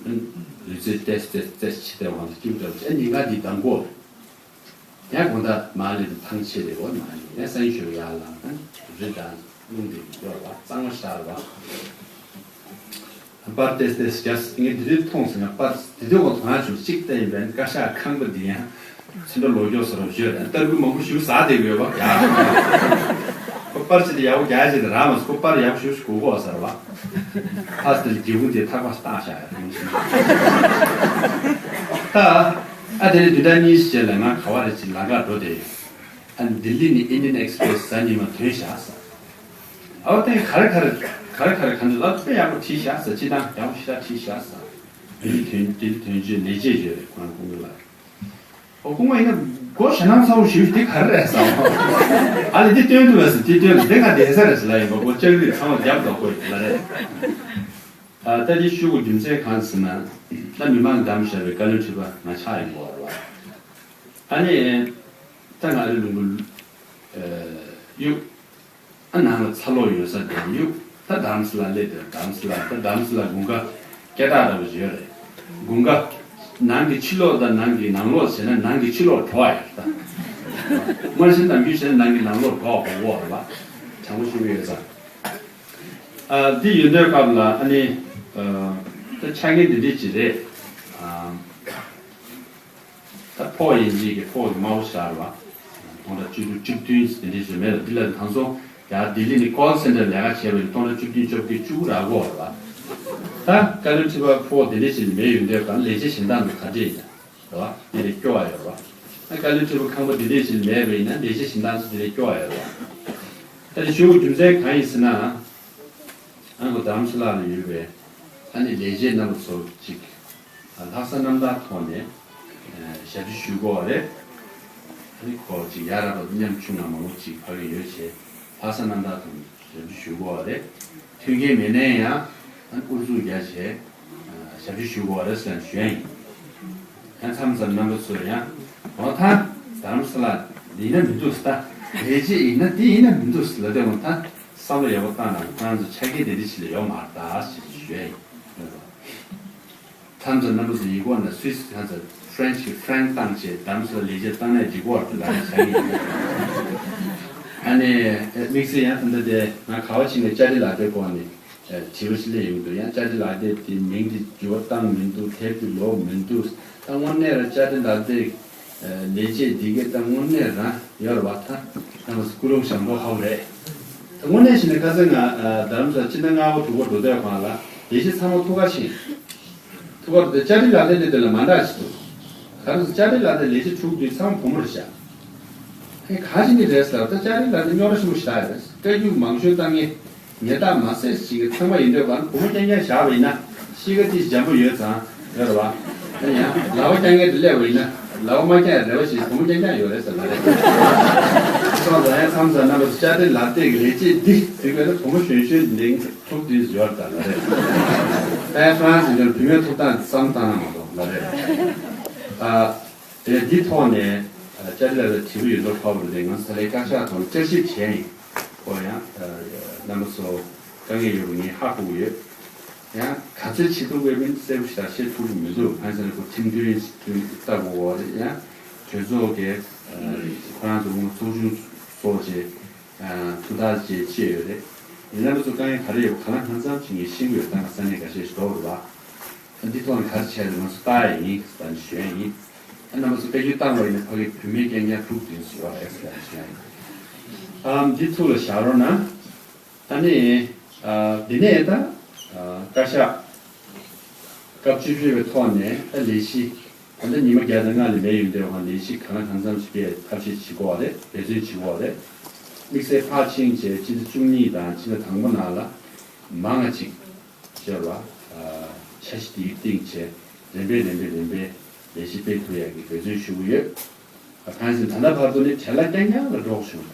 ལུས་རྩལ་ཏེས་ཏེས་ཏེས་བྱེད་དེ་བ་ལ་སྐྱིད་པོ་རེ་བ་བྱས། ཉིན་གང་འདི་དང་པོ། ཡང་དགོང་དག་མ་ལི་དང་ཐང་ཆད་རེ་བ་མ་ལི་ཡང་སང་ཞོགས་ཡར་ལངས་ན་རི་དང་རླུང་དེ་ཡོད་རེད་བ། གཙང་མ་ཤར་བ། པར་ཏེས་ཏེས་རྒྱབ་ངས་འདི་དུས་མཐོང་སོང་ཡང་པར་འདི་དུས་འོ་དོ་སྣང་བྱུང་། གཅིག་བལྟས་ཡིན་པས་ཀ་ཤག་ཁང་པ་འདི་ཡང་ཚོན་ཁྲ་ལོག་སྐྱོག་བཟོ་རབས་བརྗོད་རེད། ལྟ་སྐུལ་མང་པོ་ཞིག་ཟ་བསྡད་ཀྱི་ཡོད་པ་ཡ། ཁོ་པར་ཆེ་དེ་ཡག་པོ་རྒྱག་ཆེ་དེ་རག་མ་སོང་། ཁོ་པར་ཡག་པོ་ཞིག་དགོས་གོ་ཟེར་བ། ཕ་སི་དེ་ལ་སྒེའུ་ཁུང་དེ་ཐག་པ་བཏགས་བཞག་ཡ་རེད། ད་ཨ་དེ་ནས་བདུན་ཕྲག་གཉིས་ཤིག་རྗེས་ལ་ང་ག་བ་རེ་ཅིག་ལམ་ཁ་འགྲོ་བསྡད་ཡོད། ཨ་ནི་ལྡི་ལི་ནས་ཨིན་ཌི་ཡན་ཨེག་སི་པི་རེ་སི་གཟའ་ཉི་མ་ཐོན་བཞག་ཟེར། ཨའོ་ཏེ་ག་རེ་ག་རེ་ག་རེ་ག་རེ་ག་འདི་ལབ་དཔེ་ཡག་པོ་བྲིས་བཞག་ཟེར། སྤྱི་བཏང་ཡག་པོ་ཞེ་དྲག་བྲིས་བཞག་ཟེར། ལྡི་ལི་དོན་ལྡི་ལི་དོན་གཅོད་ལས་བྱེད་ཡོད་རེད། ཁོ་རང་སྐུ་ངོ་ལ། ཨོ་སྐུ་ངོ་ཡིན་ན་སྒོ་ཞེད་སྣང་ཚ་བོ་ཞིག་འདི་ག་རེ་རེད་ཟེར། ཨ་ལས་འདི་སྟོན་ཐུབ་པས་ཟེར། འདི་སྟོན་ལ་འདི་ང་བསྡད་ས་རེད་ཟེར་ལབ་ཡིན་པ། ཁོ་ལྕགས་རིགས་ཚང་མ་རྒྱབ་འགྲོ་དགོས་ལ་རེད། ཨ་ད་འདི་ཞུ་དགོས་རྒྱུ་མཚན་གང་ཟེར་ན། ད་མི་མང་བདམས་བཞག་པའི་བཀའ་བློན་ཁྲི་པ་ང་ཆགས་ཡིན་པ་རེད་བ། ཨ་ནི་ད་ང་རེ་ལུང་པ་གཡུག་ཨ་ནང་ལ་ཚ་ལོག་ཡོད་ས་དེ་གཡུག་ད་རྡ་རམ་ས་ལ་སླེབས་དེ། རྡ་རམ་ས་ལ་ད་རྡ་རམ་ས་ལ་དགུན་ཁ་སྐད་གྲགས་འདྲ་པོ་ཡོད་རེད། དགུན་ཁ་ནང་གི་ཕྱི་ལོགས་དང་ནང་གི་ནང་ལོགས་བྱས་ན་ནང་གི་ཕྱི་ལོགས་བྲོ་བ་ཡོད་ད། དམར་ཤིང་ནམ་རྒྱུན་བྱས་ན་ནང་གི་ནང་ལོགས་བྲོ་བ་གོ་གོ་རེད་བ། དྲང་པོ་ཞུ་གི་ཡོད་ཙང་། ཨ་འདི་ཡོད་དུས་སྐབས་ལ་ཨ་ནི་ཨ་ད་ཆ་རྐྱེན་འདི་འདྲས་ཅིག་རེད། ཨ། ད་ཕོ་ཡིན་གཅིག་གི་ཕོ་གི་དམའ་བོ་ཤར་བ། སྟོང་ཕྲག་བཅུ་དྲུག་བཅུ་བདུན་དེ་འདྲའི་བཟོས་མེད་ལ། འདི་ལ་དང་སོ་ཡར་ལྡི་ལི་ནས་ཀོལ་སེན་ཊར་ལས་ཀ་བྱས་པ་ཡིན། སྟོང་ཕྲག་བཅུ་བདུན་བཅོ་བརྒྱད་བཅུ་དགུ་རག་གོ་རེད་བ། ད་བཀའ་བློན་ཁྲི་པ་ཕོ་དེ་འདྲའི་ཞིག་མེད་ཡོང་དུས་གང་ལས་བྱེད་གཞན་དག་ཚོ་ག་འདྲས་ཡིན་ན་རེད་བ། དེ་ལས་སྐྱོ་བ་ཡོད་རེད་བ། ད་བཀའ་བློན་ཁྲི་པ་ཁང་པ་དེ་འདྲའི་ཞིག་མེད་པ་ཡིན་ན་ལས་བྱེད་གཞན་དག་ཚོ་དེ་ལས་སྐྱོ་བ་ཡོད་རེད་བ། ད་དེ་ཞུ་དགོས་རྒྱུ་མཚན་གང་ཡིན་ཟེར་ན། ཨ་ཁོ་རྡ་རམ་ས་ལ་ལ་ཡོད་པའི་ཨ་ནི་ལས་བྱེད་རྣམ་པ་ཚོ་གཅིག་ལྷག་བསམ་རྣམ་དག་ཐོག་ནས་ཨ་ཞབས་ཕྱི་ཞུ་དགོས་པ་རེད། ཨ་ནི་ཁོ་གཅིག་ཡ་རབས་པ་ཉམ་ཆུང་ང་མང་པོ་གཅིག་ཕ་གི་ཡོད་བྱས་ལྷག་བསམ་རྣམ་དག་ཐོག་ནས་ཞབས་ཕྱི་ཞུ་དགོས་པ་རེད། མཐུན་རྐྱེན་མེད་ནའི་ཡང་ཨ་ནི་ཨུ་ཚུགས་རྒྱག་བྱས་ཨ་ཞབས་ཕྱི་ཞུ་དགོས་པ་རེད་ཟེར་ནས་ཞུ་ཡ་ཡིན། ཡང་མཚམས་མཚམས་རྣམ་པ་ཚོས་ཡང་འོ་ད་རྡ་རམ་ས་ལ་ཡིན་ན་མི་འདུག་ཟེར། ད་ལས་བྱེད་ཡིན་ན་འདི་ཡིན་ན་མི་འདུག་ཟེར་ལབ་དུས་འོ་ད་བསམ་བློ་ཡག་པོ་བཏང་ན་ཁོ་རང་ཚོ་ཆ་རྐྱེན་དེ་འདྲ་ཞིག་ལ་ཡོད་མ་རེད་ད་ཞེས་ཞུ་ཡ་ཡིན། མཚམས་མཚམས་རྣམ་པ་ཚོ་ཡིན་གོ་ན་སུད་སི་ཁ་ཚ་ཧྥ་རན་ཆི་གི་ཧྥ་རན་ཀི་བཏང་བྱས་རྡ་རམ་ས་ལ་ལས་བྱེད་བཏང་ནས་འགྲིག་གོ་རེད་ལབ་ཆ་རྐྱེན་ཡིན། ཨ་ནི་དམིགས་བསལ་ཡང་ད་ལྟ་དེ་ང་ག་བ་ཕྱིན་ནས་ཅ་ལི་ལག་དེབ་སྐོར་ནས། དྲི་བ་ཞིག་སླེབས་ཡོང་དུས་ཡང་ཅ་ལི་ལག་དེབ་དེ་མིང་དེ་འགྱུར་བ་བཏང་མི་འདུག་དེབ་དེ་ལོག་མི་འདུག་ད་དངོས་གནས་ར་ཅ་ལི་ལག་དེབ་ལས་བྱེད་འདི་གས་ད་དངོས་གནས་རང་ཡོད་རེད་བ། ད་ད་ང་ཚོ་ཀུན་སློང་ཞན་པོ་ཧ་གོ་རེད། ད་དངོས་གནས་བྱས་ན་ཁ་སང་ང་རྡ་རམ་ས་ལ་སྤྱི་ཟླ་ལྔ་པ་དྲུག་པ་འགྲོ་དུས་སྒང་ལ་ལས་བྱེད་ཚང་མ་ཐུག་ག་ཕྱིན། ཐུག་ག་འགྲོ་དུས་ཅ་ལི་ལག་དེབ་དེ་དེ་ལ་མ་འདྲ་ཞིག་འདུག་ག་རེ་ཟེར་ཅ་ལི་ལག་དེབ་ལས་བྱེད་དྲུག་དེ་ཚང་མ་བུ་མོ་རེད་ཤག་ཨེ་ག་ཅི་ནས་རེད་ཟེར་ད་ཅ་ལི་ལག་དེབ་རྙོག་དྲ་ཆེན་པོ་ཞིག་ཆགས་ཡོད་རེད། བཀའ་བཀྱོན་མང་ཤོས་བཏང་མཁན། ཉེས་རྟགས་མ་སེར་ཞིག་གི་ཚང་མ་ཡིན་འདོད་པ་ན་བུ་མོ་རྐྱང་རྐྱང་བཞག་པ་ཡིན་ན་གཤིས་ཀ་ཏིས་འཇམ་པོ་ཡོད་ཙང་ཡོད་རེད་བ། ཨ་ཡང་ལག་པ་རྐྱང་རྐྱང་དུ་སླེབས་པ་ཡིན་ན་ལག་པ་མ་རྐྱང་རེ་བ་ཞིག་བུ་མོ་རྐྱང་རྐྱང་ཡོད་རེད་ཟེར་ལ་རེད། སོང་ཙང་ཡང་མཚམས་མཚམས་རྣམ་པ་ཚོ་ཅ་ལི་ལག་དེབ་ཀྱི་ལས་བྱེད་འདི་གཟིགས་པ་ན་བུ་མོ་གཞོན་གཞོན་འདི་ཐུག་དུས་ཡོད་རེད་ད་ལ་རེད། ཨ་ཡང་ཧྥ་རན་སི་འདིར་བུད་མེད་ཐུག་སྟངས་བསམ་བཏང་ན་མ་གཏོགས་ལ་རེད། ཨ། དེ་འདི་ཐོག་ནས་ཨ་ཅ་ལི་ལགས་ལ་དྲི་བ་ཡོད་མདོག་ཁ་པོ་རེད་དེ་ང་ཚོ་ལས་བཀའ་ཤག་ཐོག་ནས་བསྐྱར་ཞིབ་བྱས་ཡིན། ཁོ་ཡང་ཨ་རྣམ་པ་ཚོ་དཀའ་ངལ་ཡོད་པ་ངས་ཧ་གོ་གི་ཡོད། ཡང་ག་ཚོད་བྱེད་ཐུབ་པའི་མིན་གསལ་པོ་ཞིག་ད་བཤད་ཐུབ་ཀྱི་མི་འདུག་གང་ཟེར་ན་ཁོ་ཁྲིམས་མཐུན་ཞིག་ལྟ་དགོས་པ་རེད། ཡང་གྲོས་ཚོགས་ཀྱི་ཨ་ཁོ་རང་ཚོ་ངོ་ཚོགས་ཆུང་སོགས་བྱས། ཐུགས་ཐག་བཅད་བཅད་ཡོད་རེད། ཡིན་ནའི་ང་ཚོ་དཀའ་ངལ་ག་རེ་ཡོད་པ་གང་ལ་གང་འཚམ་ཅིག་ངས་ཤེས་ཀྱི་ཡོད། ད་ང་ས་གནས་འགའ་ཤས་ཤིག་འགྲོ་དགོས་རེད་པ། འདི་ཐོག་ནས་ག་རེ་བྱས་ནས་ང་ཚོ་ལྟ་ཡ་ཡིན་ཟེར་ནས་ཞུ་ཡ་ཡིན། རྣམ་པ་ཚོ་བཀའ་བཀྱོན་བཏང་བ་ཡིན་ན་ཕ་གི་བུད་མེད་རྐྱང་རྐྱང་དྲུག་བདུན་ཟེར་བ་ཨེ་ཟེར་ནས་ཞུ་ཡ་ཡིན། ཨམ་འདི་ཐུགས་ལ་བཞག་རོགས་གནང་། ཨ་ནི། ཨ་འདི་ནས་ད། ཨ་བཀའ་ཤག་སྐབས་བཅུ་བཞི་པའི་ཐོག་ནས་ད་ལས་གཞི། ད་ལྟ་ཉི་མ་བརྒྱ་དང་ལྔ་ལས་མེད་ཡོང་དུས་ལས་གཞི་གང་ལ་གང་འཚམ་ཞིག་སྤེལ་ཐབས་ཤེས་བྱེད་དགོས་པ་རེད། འབད་བརྩོན་བྱེད་དགོས་པ་རེད། དམིགས་བསལ་ཕར་ཕྱིན་བྱས་ཕྱི་ཟླ་བཅུ་གཉིས་དང་ཕྱི་ཟླ་དང་པོ་ནང་ལ་མང་ང་ཅིག་ཤོར་བ། ཨ་འཆར་གཞི་དེའི་སྟེང་བྱས་རིམ་པས་རིམ་པས་རིམ་པས་ལས་གཞི་སྤེལ་ཐུབ་ཡག་གི་འབད་བརྩོན་ཞུ་གི་ཡོད། གང་ཡིན་ཟེར་ན་ད་ལྟ་བར་དུ་ནི་བྲེལ་བ་རྐྱང་རྐྱང་ལ་འགྲོ་བཞིན་པ།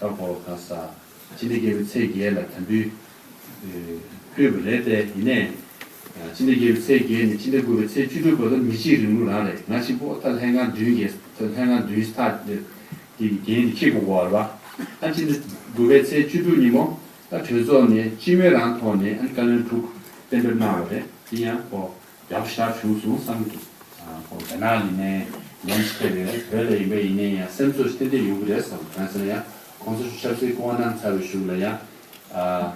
ད་གོ་ག་ས། ཕྱི་ཟླ་བརྒྱད་པའི་ཚེས་བརྒྱད་ལ་དམ་འབུལ་ཕུལ་བ་རེད་དེ། ཡིན་ནའི། ཕྱི་ཟླ་བརྒྱད་པའི་ཚེས་བརྒྱད་ནས་ཕྱི་ཟླ་དགུ་པའི་ཚེས་བཅུ་དྲུག་བར་དུ་མི་གཅིག་རིང་ལུགས་རང་རེད། ང་གཅིག་པོ་ད་ལྷན་ཁང་བདུན་བརྒྱད་ད་ལྷན་ཁང་བདུན་ཐག་དེ་གི་འགན་དེ་འཁྱེར་དགོས་པ་རེད་པ། ཨ་ཕྱི་ཟླ་དགུ་པའི་ཚེས་བཅུ་དྲུག་ཉིན་མོ་ད་གྲོས་ཚོགས་ནས་སྤྱི་མོས་རང་ཐོག་ནས་ཨ་བཀའ་བློན་དྲུག་གཏན་འབེབས་གནང་བ་རེད། དེ་ཡང་གོ་ཡག་པོ་ཞེ་དྲག་བྱུང་སོང་བསམ་གྱི། ཨ་ཁོ་རྒྱ་ནག་ཡིན་ནའི་ལན་ཞིག་ཕེབས་ཡོད། བོད་ལ་ཡིན་པ་ཡིན་ནའི་ཡང་སེམས་གསོ་ཞིག་ཏན་ཏན་ཡོང་གི་རེད་བསམ། གང་ཟེར་ན་ཡང་གོང་ས་མཆོག་ཆབ་སྲིད་སྐུ་དབང་གནང་ཚར་བའི་གཞུག་ལ་ཡང་ཨ་ཨ་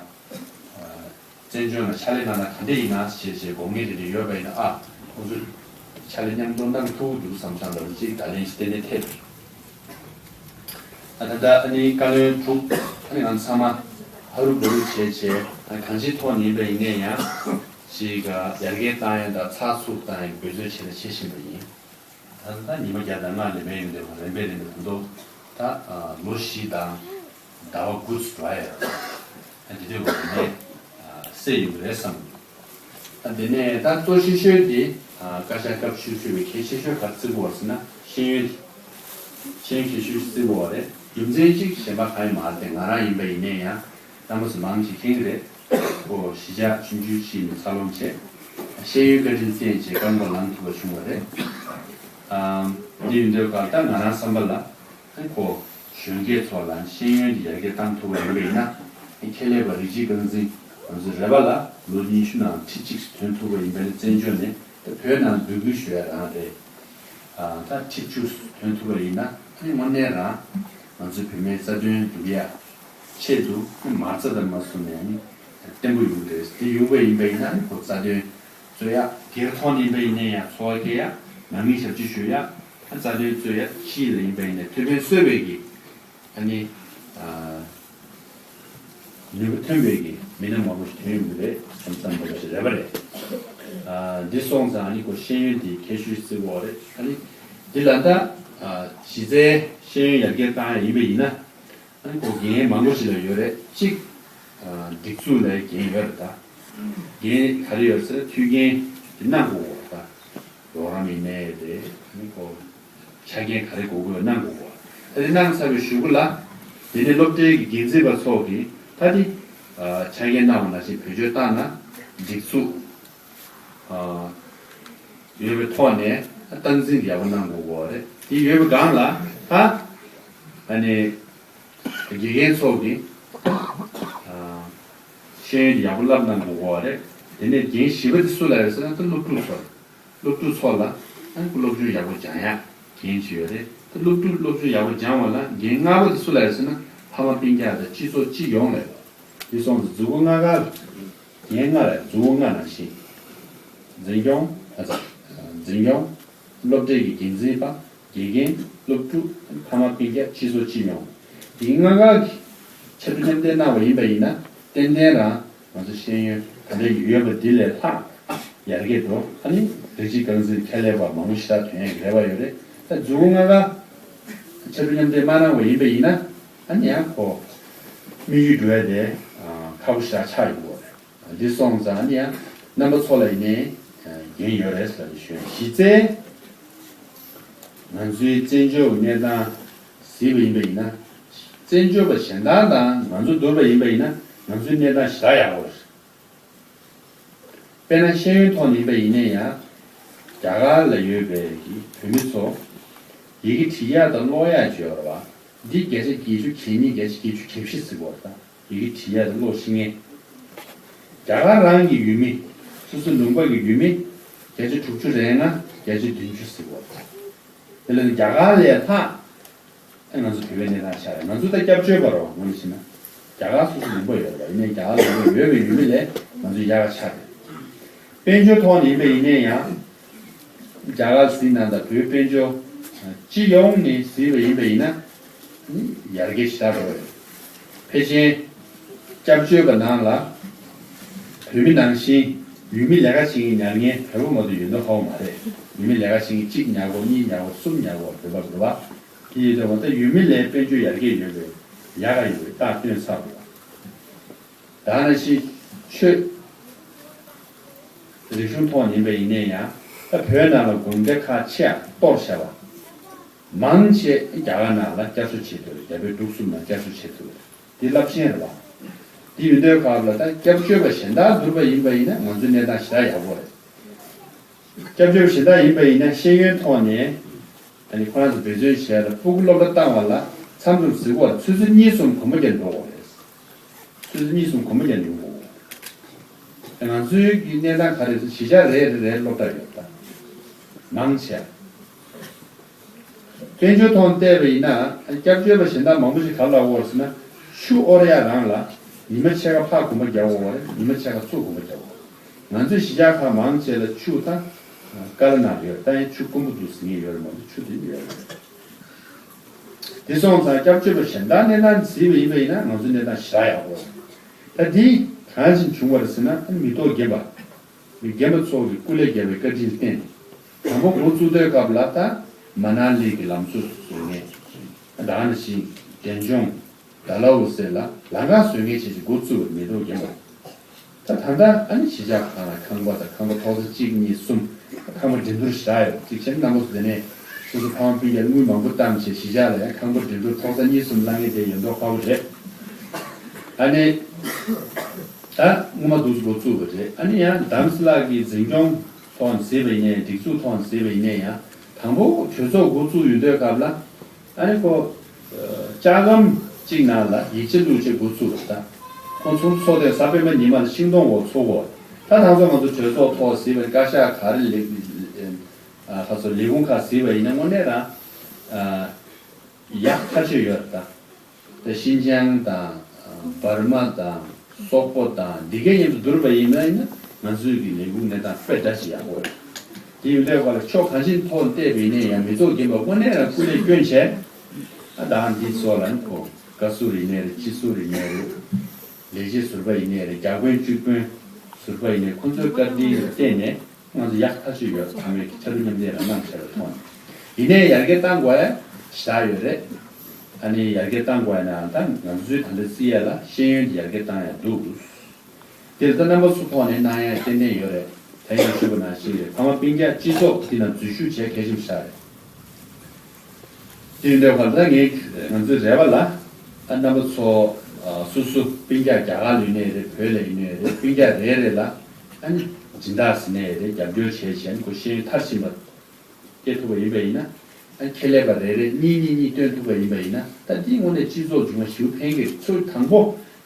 བཙན་བྱོལ་ནང་ཕྱག་ལས་གནང་ན་ག་འདྲ་ཡིན་ན་ཞེས་བྱས་དགོངས་འགལ་དེ་འདྲ་ཡོད་པ་ཡིན་ན། ཨ་ཁོང་ཚོ་ཕྱག་ལས་མཉམ་དུ་གནང་ཐུབ་ཀྱི་འདུག་བསམ་བསམ་འདྲ་བོ་ཅིག་ད་ལན་ཞིག་ཏན་ཏན་ཐེབས། ཨ་ད་ལྟ་ཨ་ནི་བཀའ་བློན་དྲུག་ཨ་ནི་ང་ཚང་མ་ཧ་རུ་བུ་རུ་བྱས་བྱས། ཨ་གང་ཅིའི་ཐོག་ནས་ཡིན་པ་ཡིན་ནའི་ཡང་ཅིག་ཡར་རྒྱས་བཏང་ཡ་དང་ཚགས་ཚུད་བཏང་ཡ་འབད་བརྩོན་བྱས་ནས་བྱེད་བཞིན་པ་ཡིན། ད་ལྟ་ཉི་མ་བརྒྱ་དང་ལྔ་ལས་མེད་ཡོང་དུས་རིམ་པས་རིམ་པས་ད་དུང་ད་ལོ་བཞི་དང་ཟླ་བ་དགུ་ཙམ་འགྲོ་ཡ་ཡོད། ཨ་དེ་དུས་ལ་ནས་སད་ཡོང་གི་རེད་བསམ་གྱི། ད་དེ་ནས་ད་གཙོ་ཆེ་ཤོས་དེ་བཀའ་ཤག་སྐབས་བཅུ་བཞི་པའི་གལ་ཆེ་ཤོས་ག་རེ་བརྩི་དགོས་པ་ཟེར་ན་ཤེས་ཡོན་དེ། ཤེས་ཡོན་གལ་ཆེ་ཤོས་བརྩི་དགོས་པ་རེད། རྒྱུ་མཚན་གཅིག་གཞན་པ་གང་ཡང་མ་རེད་དེ། ང་རང་ཡིན་པ་ཡིན་ནའི་ཡང་རྣམ་པ་ཚོ་མང་ཆེ་མཁྱེན་གྱི་རེད། ཁོ་གཞིས་ཆགས་ཆུང་ཆུང་ཅིག་ནས་འཚར་ལོངས་བྱས། ཤེས་ཡོན་བཀའ་དྲིན་བརྩི་བྱས་བཀའ་མོལ་ལངས་ཐུབ་པ་བྱུང་བ་རེད། ཨམ། འདི་ཡིན་དུས་སྐབས་ད་ང་རང་བསམ་པ་ལ་ཁོ་གཞོན་སྐྱེས་ཚོ་ལ་ཤེས་ཡོན་དེ་ཡར་རྒྱས་བཏང་ཐུབ་པ་ཡིན་པ་ཡིན་ན། ཁེ་ལས་པ་རིགས་གཅིག་རྐང་འཛིན་ང་ཚོ་རེ་བ་ལ་ལོ་ཉི་ཤུ་ནང་ཁྲི་གཅིག་ཐོན་ཐུབ་པ་ཡིན་པ་ནི་བཙན་བྱོལ་ནས་ད་བོད་ནང་འབོད་སྐུལ་ཞུ་ཡ་རང་རེད། ཨ་ད་ཁྲི་བཅུ་ཐོན་ཐུབ་པ་ཡིན་ན་ཨ་ནི་དངོས་གནས་རང་ང་ཚོའི་བུད་མེད་རྩ་དོན་སྒྲུབ་ཡ་ཆེད་དུ་མ་རྩ་དང་མ་བཟུང་ནས་ནི་བརྟན་པོ་ཡོང་གི་རེད། དེ་ཡོང་པ་ཡིན་པ་ཡིན་ན་ནི་ཁོ་རྩ་དོན་རྩོད་ཡ། སྒེར་ཐོག་ནས་ཡིན་པ་ཡིན་ན་ཡང་འཚོ་བ་སྐྱེལ་ཡ། ནང་མི་ཞབས་ཕྱི་ཞུ་ཡ། རྩ་དོན་རྩོད་ཡ། ཕྱི་ལ་ཡིན་པ་ཡིན་ན་ཐེ་ཕན་གསོས་པའི་གི་ཨ་ནི་ཨ་ནུས་པ་ཐོན་པའི་གི་མི་སྣ་མང་པོ་ཞིག་ཐོན་ཡོང་གི་རེད་བསམ་བསམ་པ་ཞིག་རེད་པ་རེད། ཨ་འདི་སོང་ཙང་ཨ་ནི་ཁོ་ཤེས་ཡོན་དེ་གལ་ཤོས་བརྩི་དགོས་རེད། ཨ་ནི་འདི་ལ་ད་ཨ་གཞི་རྩའི་ཤེས་ཡོན་ཡར་རྒྱས་བཏང་ཡ་ཡིན་པ་ཡིན་ན། ཨ་ནི་ཁོ་འགན་མང་པོ་ཞིག་ལ་ཡོད་རེད། གཅིག་ཨ་སྒྲིག་འཛུགས་ལ་འགན་ཡོད་རེད་ད། འགན་ག་རེ་ཡོད་ཟེར་ན་མཐུན་རྐྱེན་དེ་གནང་དགོས་རེད་ད། རོགས་རམ་ཡིན་ནའི་རེད། ཨ་ནི་ཁོ་ཆ་རྐྱེན་ག་རེ་དགོས་དགོས་གནང་དགོས་རེད། ཨ་ནི་གནང་ཚར་བའི་གཞུག་གུ་ལ་དེ་ནས་སློབ་གྲྭའི་གི་འགན་འཛིན་པ་ཚོ་གིས་ད་དེ་ཨ་ཆ་རྐྱེན་གནང་བ་ནང་བཞིན་བེད་སྤྱོད་བཏང་ན་སྒྲིག་འཛུགས་ཨ་ཡོད་པའི་ཐོག་ནས་སྟངས་འཛིན་ཡག་པོ་གནང་དགོས་རེད། དེ་ཡོད་པའི་སྒང་ལ་ད་ཨ་ནི། དགེ་རྒན་ཚོ་གིས་ཨ་ཤེས་ཡོན་ཡག་པོ་བསླབ་གནང་དགོས་པ་རེད། དེ་ནས་འགན་བཞི་པ་དེ་སུ་ལ་ཡོད་ཟེར་ན་ད་སློབ་ཕྲུག་ཚོ་རེད། སློབ་ཕྲུག་ཚོ་ལ་ཨ་ནི་སློབ་སྦྱོང་ཡག་པོ་སྦྱང་ཡག་འགན་ཅིག་ཡོད་རེད། ད་སློབ་ཕྲུག་སློབ་སྦྱོང་ཡག་པོ་སྦྱང་བ་ལ་འགན་ལྔ་པ་དེ་སུ་ལ་ཡོད་ཟེར་ན་ཕ་མ་སྤུན་ཀྱག་དང་སྤྱི་ཚོགས་སྤྱི་ཡོངས་ལ་ཡོད། དེ་སོང་ཙང་མཛུབ་གུ་ལྔ་ཀ་ལ་འགན་ལྔ་རེད། མཛུབ་གུ་ལྔ་ནང་བཞིན། འཛིན་སྐྱོང་ཨ་ཙ་འཛིན་སྐྱོང་། སློབ་གྲྭའི་གི་འགན་འཛིན་པ། དགེ་རྒན། སློབ་ཕྲུག་ཕ་མ་སྤུན་ཀྱག་སྤྱི་ཚོགས་སྤྱི་ཡོངས། འདི་ལྔ་ཀ་གི་ཕྱར་གྲུ་མཉམ་འདེགས་གནང་བ་ཡིན་པ་ཡིན་ན་ཏན་ཏན་རང་ང་ཚོ་ཤེས་ཡོན་ག་འདྲ་ཡོད་པ་འདི་ལས་ལྷག་ཡར་རྒྱས་འགྲོ། ཨ་ནི་རིགས་གཅིག་རྐང་འཛིན་ཁེ་ལས་པ་མང་པོ་ཞེ་དྲག་ཐོན་ཡག་གི་རེ་བ་ཡོད་རེད། ད་མཛུབ་གུ་ལྔ་ཀ་ཕྱར་གྲུ་མཉམ་འདེགས་མ་གནང་བ་ཡིན་པ་ཡིན་ན་ཨ་ནི་ཡང་ཁོ་དམིགས་ཡུལ་འགྲོ་ཡ་དེ་ཁག་པོ་ཞེ་དྲག་ཆགས་ཡོང་གི་རེད། འདི་སོང་ཙང་ནི་ཡང་རྣམ་པ་ཚོ་ལ་ཡིན་ནའི་འགན་ཡོད་རེད་ཟེར་ནས་ཞུ་ཡ། གཞི་རྩའི་ང་ཚོའི་བཙན་བྱོལ་གྱི་གནས་སྟངས་གཟིགས་པ་ཡིན་པ་ཡིན་ན། བཙན་བྱོལ་བ་གཞན་དག་དང་ང་ཚོ་བསྡུར་བ་ཡིན་པ་ཡིན་ན་ང་ཚོའི་གནས་སྟངས་ཞེ་དྲག་ཡག་པོ་རེད། དཔེར་ན་ཤེས་ཡོན་ཐོག་ནས་ཡིན་པ་ཡིན་ནའི་ཡང་རྒྱ་གར་ལ་ཡོད་པའི་གི་བོད་མི་ཚོ་ཡི་གེ་འབྲི་ཡག་དང་ཀློག་ཡག་ཅིག་ཡོད་རེད་པ། འདི་བརྒྱ་ཆ་བརྒྱད་ཅུ་གྱ་གཉིས་བརྒྱ་ཆ་བརྒྱད་ཅུ་གྱ་བཞི་ཟེར་གྱི་ཡོད་རེད་ད། ཡི་གེ་བྲིས་ཡ་དང་ཀློག་ཤེས་མཁན། རྒྱ་གར་རང་གི་ཡུལ་མི། སོ་སོའི་ལུང་པ་གི་ཡུལ་མི་བརྒྱ་ཆ་དྲུག་ཅུ་རེ་ལྔ་བརྒྱ་ཆ་བདུན་ཅུ་ཟེར་གྱི་ཡོད་རེད། དེ་ལས་རྒྱ་གར་ལས་ལྷག་ ཨ་ང་ཚོ་བོད་པའི་གནས་སྟངས་ཆགས་རེད། ང་ཚོ་ད་སྐྱབས་བཅོལ་བ་རེད་བ། ངོས་ནས་བྱས་ན་རྒྱ་གར་སོ་སོ་ལུང་པ་ཡོད་རེད་བ། ཡིན་ནའི་རྒྱ་གར་ལུང་པ་ཡོད་པའི་ཡུལ་མི་ལས་ང་ཚོ་ཡག་ག་ཆགས་རེད། དཔལ་འབྱོར་ཐོག་ནས་ཡིན་པ་ཡིན་ནའི་ཡང་། རྒྱ་གར་གཟིགས་ན་དང་བོད་དཔལ་འབྱོར་སྤྱི་ཡོངས་ནས་གཟིགས་པ་ཡིན་པ་ཡིན་ན་ནི་ཡར་རྒྱས་ཞེ་དྲག་འགྲོ་བ་རེད། ཕལ་ཆེར་སྐྱབས་བཅོལ་བ་ནང་ལ་བོད་མི་ནང་བཞིན་ཡུལ་མི་ལས་ཀ་བྱེད་མཁན་ཉར་མཁན་བོད་པ་མ་གཏོགས་ཡོད་མདོག་ཁ་པོ་མ་རེད། ཡུལ་མི་ལས་ཀ་བྱེད་མཁན་གཅིག་ཉར་དགོས། གཉིས་ཉར་དགོས། གསུམ་ཉར་དགོས། བོད་པ་བོད་པ་དེ་ཡོད་དུས་ད་ཡུལ་མི་ལས་དཔལ་འབྱོར་ཡར་རྒྱས་ཡོད་པའི་ཡག་ག་ཡོད་པའི་རྟགས་སྟོན་ཚར་དགོས། ད་ནང་བཞིན་ཆོས་རིག་གཞུང་ཐོག་ཡིན་པ་ཡིན་ནའི་ཡང་ད་བོད་ནང་ལ་དགོན་སྡེ་ཁག་ཆེ་ཡང་གཏོར་བཞག་པ། མང་ཆེ་རྒྱ་གར་ནང་ལ་བསྐྱར་གསོ་བྱེད་ཐུབ་རེད། རྒྱ་བོད་འབྲུག་གསུམ་ནང་བསྐྱར་གསོ་བྱེད་ཐུབ་རེད། འདི་རླབས་ཆེན་རེད་བ། འདི་ཡིན་དུས་སྐབས་ལ་ད་སྐྱབས་བཅོལ་བ་གཞན་དག་བསྡུར་བ་ཡིན་པ་ཡིན་ན་ང་ཚོའི་གནས་སྟངས་ཞེ་དྲག་ཡག་པོ་རེད། སྐྱབས་བཅོལ་བ་གཞན་དག་ཡིན་པ་ཡིན་ན་ཤེས་ཡོན་ཐོག་ནས་ཨ་ནི་ཁོ་རང་ཚོ་འབད་བརྩོན་བྱས་ལ་ཕྲུ་གུ་སློབ་གྲྭ་བཏང་བ་ལ་མཚམས་མཚམས་ཟིག་བར་ཆུ་ཚོད་གཉིས་གསུམ་གོམ་པ་རྒྱག་འགྲོ་དགོས་རེད། ཆུ་ཚོད་གཉིས་གསུམ་གོམ་པ་རྒྱག་འགྲོ་དགོས། ང་ཚོའི་གི་གནས་སྟངས་ག་རེ་རེད། གཞིས་ཆགས་རེ་རེ་རེ་སློབ་གྲྭ་ཡོད་ད། མང་ཆེ་བ། དཔལ་འབྱོར་ཐོག་བལྟས་པ་ཡིན་ན་སྐྱབས་བཅོལ་བ་གཞན་དག་མང་པོ་ཞིག་ག་རེ་ལབ་ཡོད་ཟེར་ན། ཆུ་དབོར་ཡ་རང་ལ་ཉི་མ་ཕྱེད་ཀ་ཕར་གོམ་པ་རྒྱག་དགོས་རེད། ཉི་མ་ཕྱེད་ཀ་ཚུར་གོམ་པ་རྒྱག་དགོས། ང་ཚོའི་གཞིས་ཆགས་ཁག་མང་ཆེ་ལ་ཆུ་ད་ཀ་ལ་ནང་ཡོད། ད་ཡང་ཆུ་དཀོན་པོ་འདུག་ཟེར་མཁན་ཡོད་རེད་མ་གཏོགས་ཆུ་དེ་ཡོད་རེད། དེ་སོང་ཙང་སྐྱབས་བཅོལ་བ་གཞན་དག་གནས་སྟངས་གཟིགས་པ་ཡིན་པ་ཡིན་ན་ང་ཚོའི་གནས་སྟངས་ཞེ་དྲག་ཡག་པོ་རེད། ད་འདི་གང་ཞིག་བྱུང་བ་རེད་ཟེར་ན། ཨ་ནི་མི་ཐོག་རྒན་པ། མི་རྒན་པ་ཚོ་གིས་སྐུ་ལས་བརྒལ་བའི་བཀའ་དྲིན་ལ་བརྟེན་ནས་དང་པོ་འགོ་བཙུགས་དུས་སྐབས་ལ་ད་མ་ན་ལི་གི་ལམ་བཟོ་བཟོ་མཁན། ད་ནང་བཞིན་རྒན་གཞོན་ཌལ་ཧོ་སི་ལ་ལམ་ཁ་བཟོ་མཁན་བྱས་ཅིག་འགོ་བཙུགས་པ་མི་ཐོག་རྒན་པ། ད་ད་ལྟ་ཨ་ནི་གཞིས་ཆགས་ཁག་ལ་ཁང་པ་དང་ཁང་པ་ཐོག་ས་གཅིག་གཉིས་གསུམ། ཁང་པ་འགྲིམ་འགྲུལ་ཞེ་དྲག་ཡོད། གཅིག་བྱས་ན་རྣམ་པ་ཚོ་དེ་ནས་སོ་སོ་ཕ་མ་སྤུན་ཀྱག་དངུལ་མང་པོ་བཏང་བྱས་གཞིས་ཆགས་ལ་ཡང་ཁང་པ་འགྲིམ་འགྲུལ་ཐོག་ས་གཉིས་གསུམ་བླང་མཁན་དེ་ཡོད་མདོག་ཁ་པོ་རེད། ཨ་ནི་ད་སྔོན་མ་འདུག་སེ་འགོ་བཙུགས་པ་རེད། ཨ་ནི་ཡང་དྷ་རམ་ས་ལ་གི་འཛིན་སྐྱོང་ཐོག་ནས་གཟིགས་པ་ཡིན་ནའི་སྒྲིག་འཛུགས་ཐོག་ནས་གཟིགས་པ་ཡིན་ནའི་ཡང་དང་པོ་གྲོས་ཚོགས་འགོ་བཙུགས་ཡོང་དུས་སྐབས་ལ། ཨ་ནི་ཁོ། ལྕགས་སྒམ་གཅིག་ནང་ལ་ཡིག་ཆ་བླུགས་བྱས་འགོ་ཚུགས་པ་དང་། ཁོང་ཚོ་ཚོགས་དེ་གཟའ་སྤེན་པ་ཉི་མ་ལ་ཤིང་སྡོང་འོག་ཚོགས་དགོས། ད་ད་ཚོ་ང་ཚོ་གྲོས་ཚོགས་ཐོག་གཟིགས་པའི་བཀའ་ཤག་ག་རེ་ལས། ཁ་སོ་ལས་ཁུངས་ཁག་གཟིགས་པ་ཡིན་ན་དངོས་གནས་རང་ཡག་ཐག་ཆོད་ཡོད་རེད་ད། ད་ཤིན་ཅང་དང་། འབར་མ་དང་། སོག་པོ་དང་འདི་གའི་མཉམ་དུ་བསྡུར་བ་ཡིན་ན་ཡིན་ན་ང་ཚོའི་གི་ལས་ཁུངས་གནས་སྟངས་དཔེ་འདྲ་ཞིག་ཡག་པོ་རེད། དེ་ཡོད་དུས་སྐབས་ལ་ཕྱོགས་གང་ཅིའི་ཐོག་བལྟས་པ་ཡིན་ན་ཡང་མི་ཐོག་རྒན་པ་དངོས་གནས་རང་སྐུ་ལས་བསྐྱོན་བྱས། ཨ་ད་འདི་ཚོ་ལ་ནི་ཁོ་བཀའ་ཟུར་ཡིན་ནའི་རེད། སྤྱི་ཟུར་ཡིན་ནའི་རེད། ལས་བྱེད་ཟུར་པ་ཡིན་ནའི་རེད། བརྒྱ་དཔོན་བཅུ་དཔོན་ཟུར་པ་ཡིན་ནའི་ཁོང་ཚོའི་བཀའ་དྲིན་ལ་བརྟེན་ནས་ང་ཚོ་ཡག་ཐག་ཆོད་ཡོད། ཚང་མས་ཕྱར་གྲུ་མཉམ་འདེགས་རང་གནང་བྱས་པའི་ཐོག་ནས། ཡིན་ནའི་ཡར་རྒྱས་གཏང་དགོས་ཡ་ཞེ་དྲག་ཡོད་རེད། ཨ་ནི་ཡར་རྒྱས་གཏང་དགོས་ཡ་ན་ད་ང་ཚོའི་ད་ལྟ་བརྩི་ཡ་ལ་ཤེས་ཡོན་དེ་ཡར་རྒྱས་གཏང་ཡ་འདུག་དེར་ད་རྣམ་པ་ཚོ་ཐོག་ནས་གནང་ཡ་ཏན་ཏན་ཡོད་རེད། ད་ཡང་ཞུས་པ་ནང་བཞིན་རེད། ཕ་མ་སྤུན་ཀྱག་སྤྱི་ཚོགས་འདི་ནང་འཛུལ་ཞུགས་བྱས་གལ་ཆེན་པོ་ཞིག་རེད། དེ་ཡིན་དུས་ག་ད་ངས་ང་ཚོའི་རེ་བ་ལ་ཨ་རྣམ་པ་ཚོ་ཨ་སོ་སོ་སྤུན་ཀྱག་རྒྱ་གར་ལ་ཡོད་ནའི་རེད། བོད་ལ་ཡོད་ནའི་རེད། སྤུན་ཀྱག་རེ་རེ་ལ་ཨ་ནི་སྦྱིན་བདག་ཟེར་ནའི་རེད། རྒྱབ་སྐྱོར་བྱས་བྱས་ཨ་ནི་ཁོ་ཤེས་ཡོན་མཐར་ཕྱིན་པ་སྐྱེལ་ཐུབ་པ་ཡིན་པ་ཡིན་ན། ཨ་ཁེ་ལས་པ་རེ་རེ་གཉིས་གཉིས་གཉིས་བཏོན་ཐུབ་པ་ཡིན་པ་ཡིན་ན། ད་འདིའི་ངོས་ནས་སྤྱི་ཚོགས་འབྱུང་བ་ཞེ་པོ་ཕན་གྱི་རེད། ཚོ་དང་པོ་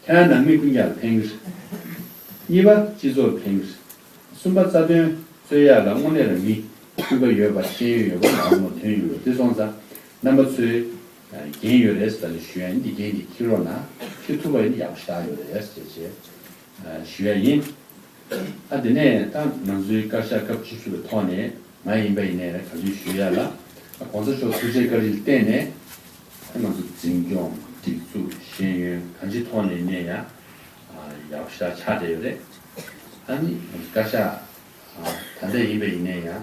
ཁྱེད་རང་ནང་མི་སྤུན་ཀྱག་ལ་ཕན་གྱི་རེད། གཉིས་པ་སྤྱི་ཚོགས་ལ་ཕན་གྱི་རེད། གསུམ་པ་རྩ་དོན་རྩོད་ཡག་ལ་དངོས་གནས་རང་མི་སྤུས་ཀ་ཡོད་པ། ཤེས་ཡོན་ཡོད་པ། མང་མང་ཐོན་ཡོད་པ། དེ་སོང་ཙང་རྣམ་པ་ཚོས་འགན་ཡོད་རེད་ཟེར་ལ་ཞུ་ཡ་ཡིན། འདི་འགན་འདི་འཁྱེར་རོགས་གནང་། འཁྱེར་ཐུབ་པ་ཡིན་ན་ཡག་པོ་ཞེ་དྲག་ཡོད་རེད་ཟེར་བྱས་ཞུ་ཡ་ཡིན། ཨ་དེ་ནས་ད་ང་ཚོའི་བཀའ་ཤག་སྐབས་བཅུ་བཞི་པའི་ཐོག་ནས་ང་ཡིན་པ་ཡིན་ནའི་ག་ཚོད་ཞུ་ཡ་ལ། ཨ་གོང་ས་མཆོག་ཐུགས་རྗེ་བཀའ་དྲིན་བརྟེན་ནས་ཨ་ང་ཚོ་འཛིན་སྐྱོང་། སྒྲིག་འཛུགས། ཤེས་ཡོན་གང་ཅིའི་ཐོག་ནས་ནས་ཡང་ཡག་པོ་ཞེ་དྲག་ཆགས་བསྡད་ཡོད་རེད། ཨ་ནི་བཀའ་ཤག་ད་ལྟ་ཡིན་པ་ཡིན་ནའི་ཡང་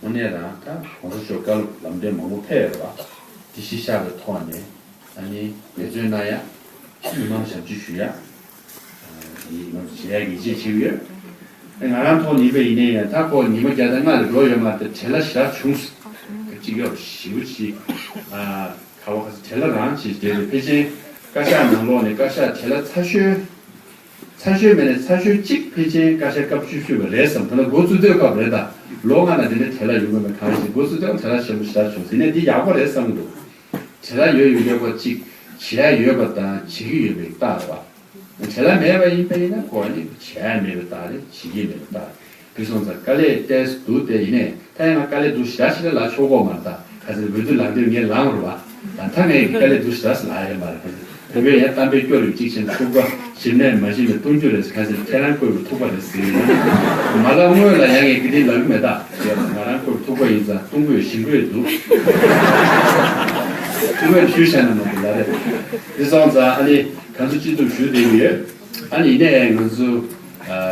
དངོས་གནས་རང་ད་གོང་ས་མཆོག་བཀའ་སློབ་ལམ་སྟོན་མང་པོ་ཕེབས་ཡོད་རེད་བ། དེ་གཞི་བཞག་པའི་ཐོག་ནས་ཨ་ནི་འབད་བརྩོན་གནང་ཡ། མི་མང་ཞབས་ཕྱི་ཞུ་ཡ། ཡིན་ང་ཚོ་བྱེད་ཡ་གི་ཡིད་ཆེས་བྱེད་ཀྱི་ཡོད། ང་རང་ཐོག་ནས་ཡིན་པ་ཡིན་ནའི་ཡང་ད་ཁོ་ཉི་མ་བརྒྱ་དང་ལྔ་ལས་འགྲོ་ཡོད་མ་རེད། བྲེལ་བ་ཞེ་དྲག་བྱུང་སོང་། གཅིག་ཡོད་ཞེ་པོ་ཅིག་ཨ་ག་བ་ག་ས་བྲེལ་བ་རང་ཅིག་བསྡད་རེད། ཕལ་ཆེར་བཀའ་ཤག་ནང་ལོགས་ནས་བཀའ་ཤག་བྲེལ་བ་ཚ་ཤོས། ཚ་ཤོས་མེད་ནས་ཚ་ཤོས་གཅིག་ཕལ་ཆེར་བཀའ་ཤག་སྐབས་བཅུ་བཞི་པ་རེད་བསམ། ད་ལྟ་འགོ་བཙུགས་དུས་སྐབས་རེད་ད། ལོ་ལྔ་ནང་དེ་འདྲའི་བྲེལ་བ་ཡོང་གི་མེད། གང་ཞིག་འགོ་བཙུགས་དུས་བྲེལ་བ་ཆེན་པོ་ཞེ་དྲག་བྱུང་ཟིན་ནས་འདི་ཡག་པོ་རེད་བསམ་གྱི་འདུག་བྲེལ་བ་ཡོད་ཡོད་ཡོད་པ་གཅིག་བྱེད་ཡ་ཡོད་པ་དང་བྱེད་ཀྱི་ཡོད་པའི་རྟགས་རེད་བ། བྲེལ་བ་མེད་པ་ཡིན་པ་ཡིན་ན་ཁོ་ནི་བྱེད་ཡ་མེད་པའི་རྟགས་རེད། བྱེད་ཀྱི་མེད་པའི་རྟགས་རེད། དེ་སོང་ཙང་དཀའ་ལས་ཏོག་ཙམ་འདུག་དེ་ཡིན་ནའི་ད་ཡང་ང་དཀའ་ལས་འདུག་ཞེ་དྲག་ཞེ་དྲག་ལབ་ཆོག་གི་མ་རེད་ད། ག་ཚོད་འོས་བསྡུ་ལངས་དུས་ངས་ལངས་རེད་བ། ད་ཐ་ངའི་དཀའ་ལས་འདུག་ཞེ་དྲག་ལ་ཡོད་མ་རེད། བོད་པས་ཡང་གཏམ་དཔེ་སྐྱོར་ཡོད་གཅིག་བྱས་ན་ཐུག་པ་ཞིམ་ནས་མ་ཞིམ་ནས་བཏུང་རྒྱུ་རེད་ཟེར། ག་ཟེར་ཁྱེད་རང་བཀོད་པའི་ཐུག་པ་རེད་ཟེར། མ་ལ་སྔོན་ལ་ཡང་ངས་དེ་འདྲའི་ལབ་ཀྱི་མེད་ད། ང་རང་བཀོད་པའི་ཐུག་པ་ཡིན་ཙང་བཏུང་དགོས་ཞིམ་དགོས་འདུག་ཐུག་པའི་ཞུ་བྱས་ན་མ་གི་ལ་རེད། དེ་སོང་ཙང་ཨ་ནི་ག་ཚོད་ཅི་ཐུབ་ཞུ་བསྡད་ཀྱི་ཡོད། ཨ་ནི་ཡིན་ནའི་ང་ཚོ་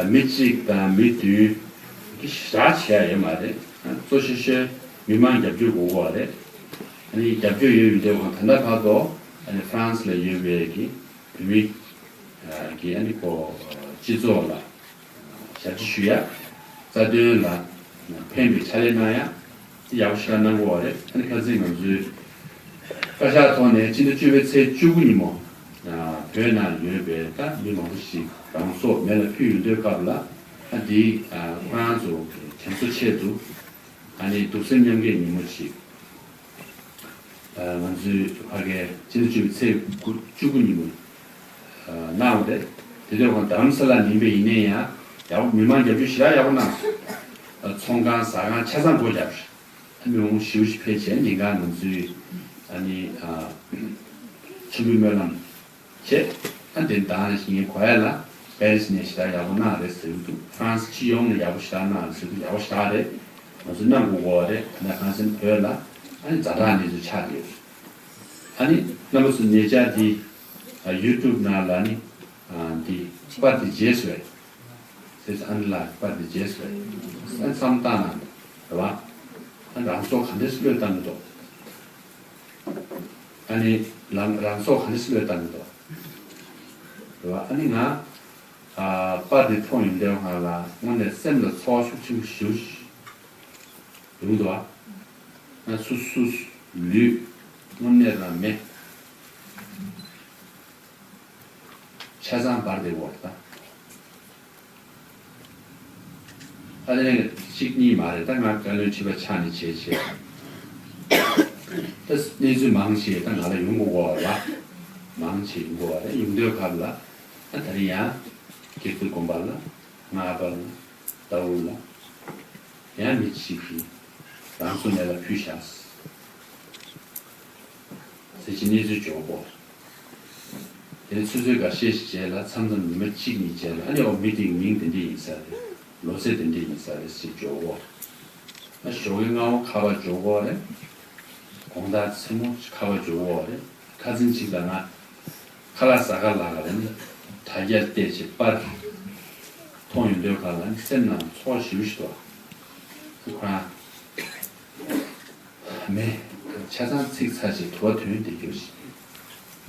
མི་གཅིག་དང་མི་བདུན་གི་ཞག་བྱས་ཡོད་མ་རེད། གཙོ་ཆེ་ཤོས་མི་མང་རྒྱབ་སྐྱོར་དགོས་ཀྱི་རེད། ཨ་ནི་རྒྱབ་སྐྱོར་ཡོད་ཡོད་དེ་འོང་ད་ལྟ་བར་དུ་ཨ་ནི་ཧྥ་རན་སི་ལ་ཡོད་པའི་གི་བོད་མི་གི་ཨ་ནི་ཁོ་སྤྱི་ཚོགས་ལ་ཞབས་ཕྱི་ཞུ་ཡ། རྩ་དོན་ལ་ཕན་པའི་ཕྱག་ལས་གནང་ཡ་དེ་ཡག་པོ་ཞེ་དྲག་གནང་གི་ཡོད་རེད། ཨ་ནི་ཁ་སང་ང་ཚོའི་བཀའ་ཤག་ཐོག་ནས་སྤྱི་ཟླ་བཅུ་པའི་ཚེས་བཅུ་དགུ་ཉིན་མོ་བོད་ནང་ཡོད་པའི་ད་མི་མང་པོ་ཞིག་རང་སྲོག་མེ་ལ་ཕུལ་ཡོང་དུས་སྐབས་ལ་ཨ་འདི་ཁོ་རང་ཚོ་གི་དྲན་གསོ་ཆེད་དུ། ཨ་ནི་གདུང་སེམས་མཉམ་སྐྱེད་ཉིན་མོ་ཞིག་ང་ཚོའི་ཕ་གིའི་སྤྱི་ཟླ་བཅུ་པའི་ཚེས་དགུ་བཅུ་དགུ་ཉིན་མོ་གནང་བ་རེད། དེ་དུས་ཁོང་རྡ་རམ་ས་ལ་ཡིན་པ་ཡིན་ནའི་ཡང་ཡག་པོ་མི་མང་རྒྱབ་སྐྱོར་ཞེ་དྲག་ཡག་པོ་གནང་སོང་། ཚོང་ཁང་ཟ་ཁང་ཆ་ཚང་སྒོ་བརྒྱབ་རེད། ཨ་མི་མང་ཞེ་པོ་ཞིག་ཕེབས་བྱས་ཉིན་གང་ང་ཚོའི་ཨ་ནི་ཆུ་བོའི་སྨོན་ལམ། བྱས། ཨ་དེ་དང་ཞིག་ངས་གོ་ཡ་ལ་པེ་རི་སི་ནས་ཞེ་དྲག་ཡག་པོ་གནང་རེད་ཟེར་གྱི་འདུག་ཧྥ་རན་སི་སྤྱི་ཡོངས་ནས་ཡག་པོ་ཞེ་དྲག་གནང་རེད་ཟེར་གྱི་འདུག་ཡག་པོ་ཞེ་དྲག་རེད། ང་ཚོ་གནང་དགོས་ཀྱི་རེད། ཨ་ནི་གང་ཟེར་བོད་ལ་ཨ་ནི་ཛ་དྲག་གནས་ཚུལ་ཆགས་ཡོད་རེད། ཨ་ནི་རྣམ་པ་ཚོ་ཉེ་ཆར་འདི་ཡུ་ཊུབ་ནང་ལ་ནི་འདི་པར་འདི་རྗེས་སུ་ཟེར་ཨ་ནི་ལ་པར་འདི་རྗེས་སུ་ཨ་ནི་བསམ་བཏང་ན་རེད་བ། ཨ་ནི་རང་སྲོག་ག་འདྲས་བློས་བཏང་གི་འདུག་ཨ་ནི་ལམ་རང་སྲོག་ག་འདྲས་བློས་བཏང་གི་འདུག་རེད་བ། ཨ་ནི་ང་ཨ་པར་དེ་མཐོང་ཡོང་དུས་ང་ལ་དངོས་གནས་སེམས་ལ་ཚོར་བ་ཤུགས་ཆེན་པོ་ཞིག་ཡོང་འདུག་ཨ་ང་སོ་སོའི་ལུས་དངོས་གནས་རང་མེད། ཆ་ཚང་འབར་བསྡད་ཡོད་རེད་ད། ཨ་ནི་གཅིག་གཉིས་མ་རེད་ད། ང་བཀའ་བློན་ཁྲི་པ་ཆགས་ནས་བྱས་བྱས། ད་གནས་ཚུལ་མང་ཆེ་ད་ང་ལ་ཡོང་དགོས་ཀྱི་ཡོད་རེད་བ། མང་ཆེ་ཡོང་དགོས་ཡོད་རེད། ཡོང་དུས་སྐབས་ལ་ཨ་ད་རེས་ཡང་སྐྱེ་རྒུའི་དགོན་པ་ལ་སྔགས་པ་ལ་ཟླ་འོད་ལ་ཡང་མི་གཅིག་གིས་རང་སྲོག་མེ་ལ་ཕུལ་བཞག་ཟེར་གྱི་གནས་ཚུལ་འབྱོར་གོ། དེ་ནས་ཆུ་ཚོད་འགའ་ཤས་ཤིག་རྗེས་ལ་མཚམས་མཚམས་ཉི་མ་གཅིག་གཉིས་རྗེས་ལ་ཨ་ནི་འོ་མི་དེའི་མིང་དེ་འདྲ་ཡིན་ས་རེད། ལོ་ཚད་དེ་འདྲ་ཡིན་ས་རེད་ཟེར་འབྱོར་གོ། ཨ་ཞོགས་ཀའི་སྔ་པོ་ཁ་པར་འབྱོར་གོ་རེད། དགོང་དག་མཚན་མོ་ཁ་པར་འབྱོར་གོ་རེད། ཁ་སང་གཅིག་ལ་ང་ཁ་ལག་ཟ་ག་ལ་ག་ལ་ནི་དྲ་རྒྱ་བལྟས་བྱས་པར་མཐོང་ཡོང་དུས་ག་ལ་ནི་སེམས་ནང་ཚོར་ཞེ་པོ་ཞིག་འདུག་ཁོ་རང་མེད། ཆ་ཚང་ཚིག་ཚར་ཅིག་དུ་བ་དོན་དེ་གྱུར་ཞིག་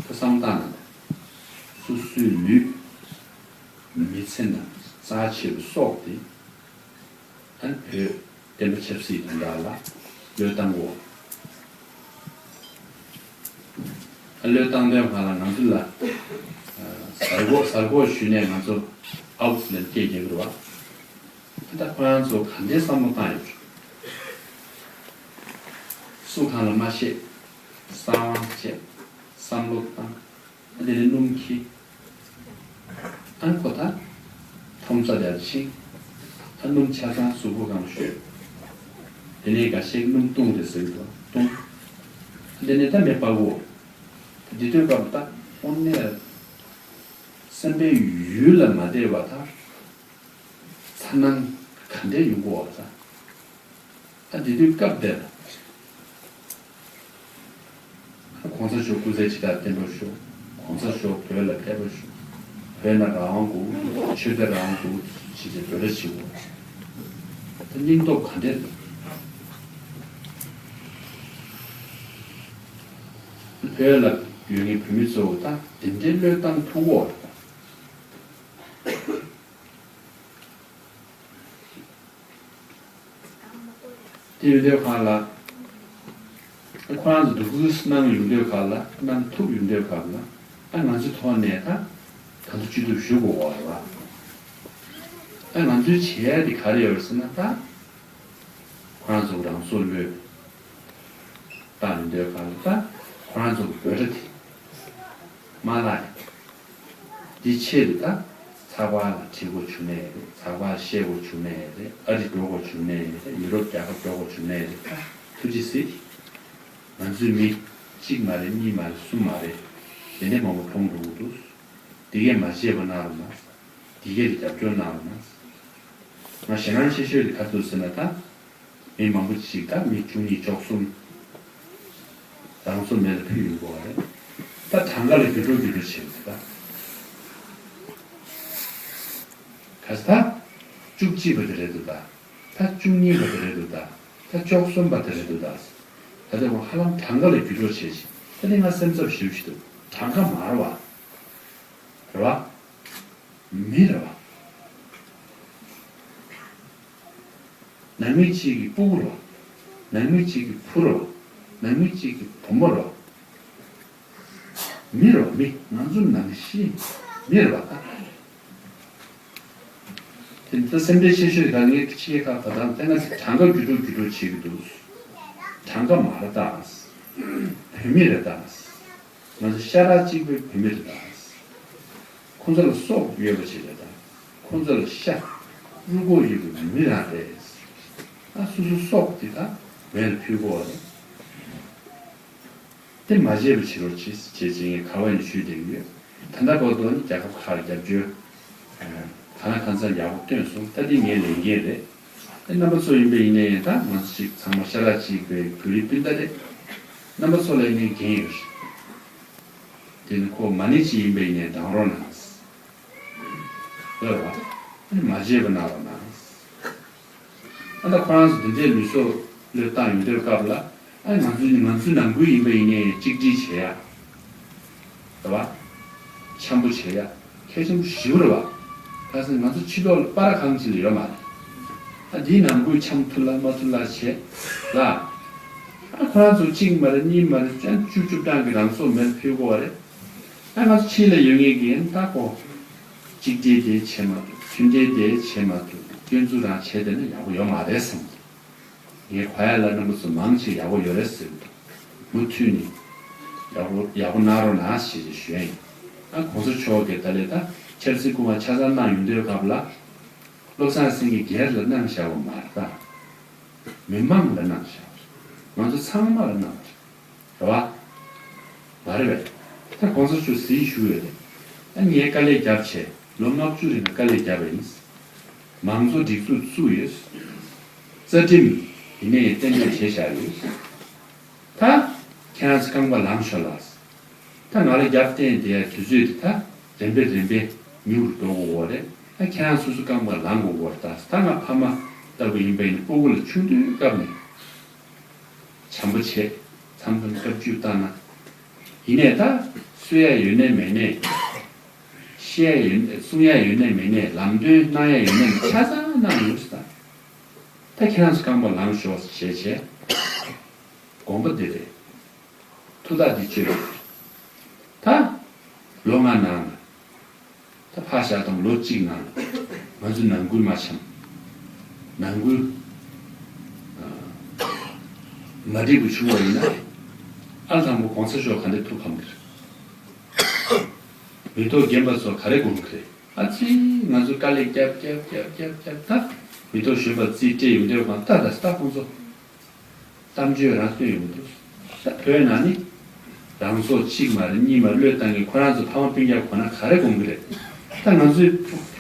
ཁོ་བསམ་སྟངས་ནང་སོ་སོའི་ལུས་མི་ཚེ་ནང་རྩ་ཆེ་བའི་སྲོག་དེ་ཨ་ནི་བོད་བསྟན་པ་ཆབ་སྲིད་དོན་དག་ལ་བློས་བཏང་དགོས། ཨ་བློས་བཏང་དོན་གང་ལ་ང་ཚོ་ལ་ཨ་གཟའ་འཁོར་གཟའ་འཁོར་ཞུས་ནས་ང་ཚོ་ཨའུ་ཊི་ལ་སྐད་རྒྱག་གི་རེད་བ། ད་ཁོ་རང་ཚོ་ག་འདྲའི་བསམ་བློ་བཏང་ཡོད་རེད། སུ་གང་ལ་མ་བཤད། གསང་བ་བྱས། བསམ་བློ་བཏང་། དེ་ནས་སྣུམ་འཁྱེར། ཨ་ནི་ཁོ་ད་ཁྲོམ་ས་དེར་ཕྱིན། ཨ་སྣུམ་ཆ་ཚང་གཟུགས་པོ་སྒང་ལ་བཤོས། དེ་ནས་འགའ་ཤས་སྣུམ་བཏུང་རེད་ཟེར་གྱི་འདུག་བཏུང་། དེ་ནས་ད་མེ་སྤར་གོ། དེ་དུས་སྐབས་ད་དངོས་གནས་སེམས་པའི་ཡུལ་ལ་མ་བསྡད་པ་ད། མཚར་སྣང་ག་འདྲས་ཡོང་གི་ཡོད་རེད་ད། ཨ་དེ་དུས་སྐབས་དེར་ཨ་གོང་ས་མཆོག་སྐུ་ཚེ་ཇི་ལྟར་བརྟན་པར་ཤོག་གོང་ས་མཆོག་བོད་ལ་ཕེབས་པར་ཤོག་བོད་ན་རང་དབང་དགོས། ཆོས་དད་རང་དབང་དགོས་ཞེས་བྱས་འབོད་སྒྲ་བྱེད་དགོས། ད་སྙིང་སྟོབས་ག་འདྲས་འདུག་བོད་ལ་ཡོད་མཁན་བོད་མི་ཚོ་ད་དེ་འདྲའི་བློས་བཏང་ཐུབ་ཀྱི་ཡོད་རེད་ད། དེ་ཡོད་དུས་སྒང་ལ། ཁོ་རང་ཚོ་སྡུག་སྐུལ་གནང་ཡོང་དུས་སྒང་ལ་གནང་ཐུབ་ཡོང་དུས་སྒང་ལ་ཨ་ང་ཚོའི་ཐོག་ནས་ད་ད་ལྟ་ཅི་ཐུབ་ཞུ་དགོས་པ་རེད་བ། ཨ་ང་ཚོའི་བྱེད་ཡ་དེ་ག་རེ་ཡོད་རེད་ཟེར་ན་ད་ཁོ་རང་ཚོ་རང་སྲོག་བློས་བཏང་ཡོང་དུས་སྒང་ལ་ད་ཁོ་རང་ཚོ་འབོད་སྒྲ་དེ་མ་བརླག་ཡ། འདི་ཆེད་དུ་ད་ཚགས་པར་ལ་བྲིས་དགོས་བྱུང་ནའི་རེད། ཚགས་པར་བཤད་དགོས་བྱུང་ནའི་རེད། ཨ་རི་འགྲོ་དགོས་བྱུང་ནའི་རེད། ཡུ་རོབ་རྒྱལ་ཁབ་འགྲོ་དགོས་བྱུང་ནའི་རེད། ཐུགས་རྗེ་གཟིགས། ང་ཚོའི་མི་ གཅིག་མ་རེད། གཉིས་མ་རེད། གསུམ་མ་རེད། དེ་འདྲའི་མང་པོ་མཐོང་འགྲོ་གི་འདུག་དེ་གས་མ་བརྗེད་པ་གནང་རོགས་གནང་། དེ་གས་ལ་རྒྱབ་སྐྱོར་གནང་རོགས་གནང་། ང་ཞེད་སྣང་ཆེ་ཤོས་དེ་ག་རེ་འདུག་ཟེར་ན། ད་མི་མང་པོ་ཅིག་ད་མི་བཅུ་གཉིས་བཅུ་གསུམ་རང་སྲོག་མེ་ལ་ཕུལ་ཡོང་གི་ཡོད་རེད། ད་གྲངས་ཀ་ལ་འགྱུར་ལྡོག་འགྱུར་ལྡོག་བྱེད་ཀྱི་འདུག་ད་ག་ས་ད་བཅུ་གཅིག་པ་དེ་རེད་འདུག་ད་ད་བཅུ་གཉིས་པ་དེ་རེད་འདུག་ད་ད་བཅུ་གསུམ་པ་དེ་རེད་འདུག་ད་ད་དེ་ཧ་ལམ་གྲངས་ཀ་ལ་འགྱུར་ལྡོག་བྱེད་བཞིན། ད་དེ་ང་སེམས་འཚབ་ཞེ་པོ་ཞིག་འདུག་གྲངས་ཀ་མ་རེད་བ། རེད་བ། མི་རེད་བ། ནང་མི་གཅིག་གི་སྤུ་གུ་རེད་བ། ནང་མི་གཅིག་གི་བུ་རེད་བ། ནང་མི་གཅིག་གི་བུ་མོ་རེད་བ། མི་རེད་བ། མི། ང་ཚོ་ནང་བཞིན་མི་རེད་བ་ད། དེ་ད་སེམས་ཁྲལ་ཆེ་ཤོས་དེ་ག་ངས་ཕྱི་རྒྱལ་ཁག་ད་དང་ལྟས་ང་ཚོ་གྲངས་ཀ་འགྱུར་ལྡོག་འགྱུར་ལྡོག་བྱེད་ཀྱི་འདུག་གྲངས་ཀ་མ་རེད་ད། བུད་མེད་རེད་ད། ང་ཚོ་ཤ་ཁྲག་གཅིག་པའི་བུད་མེད་རེད་ད། ཁོང་ཚོ་ལ་སྲོག་ཡོད་པ་ཞིག་རེད་ད། ཁོང་ཚོ་ལ་ཤ་རུས་ཁོག་ཡོད་པའི་མི་རང་རེད། ཨ་སོ་སོའི་སྲོག་དེ་ད་མེ་ལ་ཕུལ་དགོས་པ་རེད། དེ་མ་བརྗེད་པ་བྱེད་རོགས་གྱིས་ཞེས་བྱས་ངས་ག་བ་ནས་ཞུས་བསྡད་ཀྱི་ཡོད། ད་ལྟ་བར་དུ་ནི་རྒྱལ་ཁབ་ཁག་ལ་རྒྱབ་སྐྱོར་གང་ལ་གང་འཚམ་ཡག་པོ་བཏོན་སོང་། ད་འདི་ངའི་ལས་འགན་རེད། ཨེ་རྣམ་པ་ཚོ་ཡིན་པ་ཡིན་ནའི་ད་ང་ཚོ་གཅིག་ཚང་མ་ཤ་ཁྲག་གཅིག་པའི་བོད་རིགས་སྤུན་ཟླ་རེད། རྣམ་པ་ཚོ་ལ་ངས་འགན་ཡོད་རེད། དེ་ནི་ཁོ་མ་ཎི་གཅིག་ཡིན་པ་ཡིན་ནའི་བགྲང་རོགས་གནང་། ལབ་ར། ཨེ་མ་བརྗེད་པ་གནང་རོགས་གནང་། ཨ་ད་ཁོ་རང་ཚོ་དེ་འདྲའི་ལུས་སྲོག་བློས་བཏང་ཡོང་དུས་སྐབས་ལ། ཨ་ང་ཚོ་ནི་ང་ཚོའི་ནང་ཁུལ་ཡིན་པ་ཡིན་ནའི་གཅིག་སྒྲིལ་བྱེད་ཡ། རེད་བ། འཆམ་པོ་བྱེད་ཡ། གལ་ཆེན་པོ་ཞེ་པོ་རེད་བ། ག་ཟེར་ང་ཚོ་ཕྱི་ལོགས་ལ་པར་གང་ཅི་ལ་ཡོད་མ་རེད། ཨ་འདིའི་ནང་ཁུལ་འཆམ་ཐུབ་ལ་མ་ཐུབ་ལ་བྱེད་ལ། ཨ་ཁོ་རང་ཚོ་གཅིག་མ་རེད་གཉིས་མ་རེད་བཅུ་བཅུ་གྲངས་ཀྱི་རང་སྲོག་མེར་ཕུལ་དགོས་བ་རེད། ཨ་ང་ཚོ་ཕྱི་ལ་ཡོད་མཁན་གྱི་ཡིན་ད་ཁོ། གཅིག་སྒྲིལ་དེ་བྱེད་མ་ཐུབ། མཐུན་སྒྲིལ་དེ་བྱེད་མ་ཐུབ། སྐྱོན་འཛུགས་རང་བྱས་བསྡད་ན་ཡག་པོ་ཡོད་མ་རེད་བསམ་གྱི། ངས་གོ་ཡ་ལ་རྣམ་པ་ཚོ་མང་ཆེ་ཡག་པོ་ཡོད་རེད་ཟེར་གྱི་འདུག་མུ་མཐུད་ནས་ཡག་པོ་ཡག་པོ་གནང་རོགས་གནང་ཞེས་ཞུ་ཡ་ཡིན། ཨ་གོང་ས་མཆོག་གིས་ད་ལས་ད་འཆར་ཟིན་སྐུ་ངལ་ཆ་ཚང་གནང་ཡོང་དུས་སྐབས་ལ། བློ་བཟང་སེང་གེ་སྒེར་ལ་གནང་བཞག་པ་མ་རེད་ད། མི་མང་ལ་གནང་བཞག་པ་རེད། ང་ཚོ་ཚང་མ་ལ་གནང་བ་རེད། རེད་བ། མ་རེད་པས། ད་གོང་ས་མཆོག་གཟིགས་ཞུ་ཡོད་རེད། ཨ་ངས་དཀའ་ལས་བརྒྱབ་བྱས་ལོ་ལྔ་བཅུ་རིང་ལ་དཀའ་ལས་བརྒྱབ་པ་ཡིན། མང་གཙོ་སྒྲིག་འཛུགས་བཙུགས་ཡོད། རྩ་ཁྲིམས་ཡིན་ནའི་གཏན་འབེབས་བྱས་བཞག་ཡོད། ད་ཁྱེད་རང་ཚོ་རྐང་པ་ལངས་ཤོག་ལགས། ད་ང་ལ་རྒྱབ་བརྟེན་བསྡད་ཡ་དུས་ཚོད་དེ་ད་རིམ་པས་རིམ་པས་ཉུང་རུ་འགྲོ་དགོས་པ་རེད། ད་ཁྱེད་རང་སོ་སོ་རྐང་པ་ལངས་དགོས་པ་རེད། ད་ད་ང་ཕ་མ་ལྟ་བུ་ཡིན་པ་ཡིན་ན་སྤུ་གུ་ལ་ཆུང་དུས་སྐབས་ནས། བྱམས་པོ་བྱེད། མཚམས་མཚམས་བཀའ་བཅུ་བཏང་ན། ཡིན་ནའི་ད་གསོལ་ཡ་ཡོད་ནའི་མེད་ནའི། བཤད་ཡ་ཡོད་གསུང་ཡ་ཡོད་ནའི་མེད་ནའི་ལམ་སྟོན་གནང་ཡ་ཡོད་ནའི་ཆ་ཚང་གནང་ཡོད་ཟེར། ད་ཁྱེད་རང་ཚོ་རྐང་པ་ལངས་ཤོག་ཞེས་བྱས། དགོངས་པ་འདི་རེད། ཐུགས་ཐག་འདི་གཅོད། ད་ལོ་ལྔ་ནང་ལ། ད་ཕར་བཞག་དང་ལོ་གཅིག་ནང་ང་ཚོ་ནང་ཁུལ་མ་འཆམ། ནང་ཁུལ་མ་འགྲིག་པ་བྱུང་བ་ཡིན་ན། ཨ་དང་པོ་གོང་ས་མཆོག་ག་འདྲ་ཐུགས་ཕམ་གི་རེད། མི་ཐོག་རྒན་པ་ཚོ་ག་རེ་དགོངས་གི་རེད། ཨ་ཙི་ང་ཚོ་དཀའ་ལས་རྒྱབ་རྒྱབ་རྒྱབ་རྒྱབ་རྒྱབ་ད་མི་ཐོག་གཞོན་པ་རྩིས་སྤྲད་ཡོང་དུས་གང་ལྟ་ད་ད་ཁོང་ཚོ། གཏམ་བརྗོད་རང་སྟོན་ཡོང་གི་འདུག་ད་བོད་ནང་ནི་རང་སྲོག་གཅིག་མ་རེད་གཉིས་མ་བློས་བཏང་གི་ཁོ་རང་ཚོ་ཕ་མ་སྤུན་ཀྱག་གོ་ན་ག་རེ་དགོངས་ཀྱི་རེད། ད་ང་ཚོའི་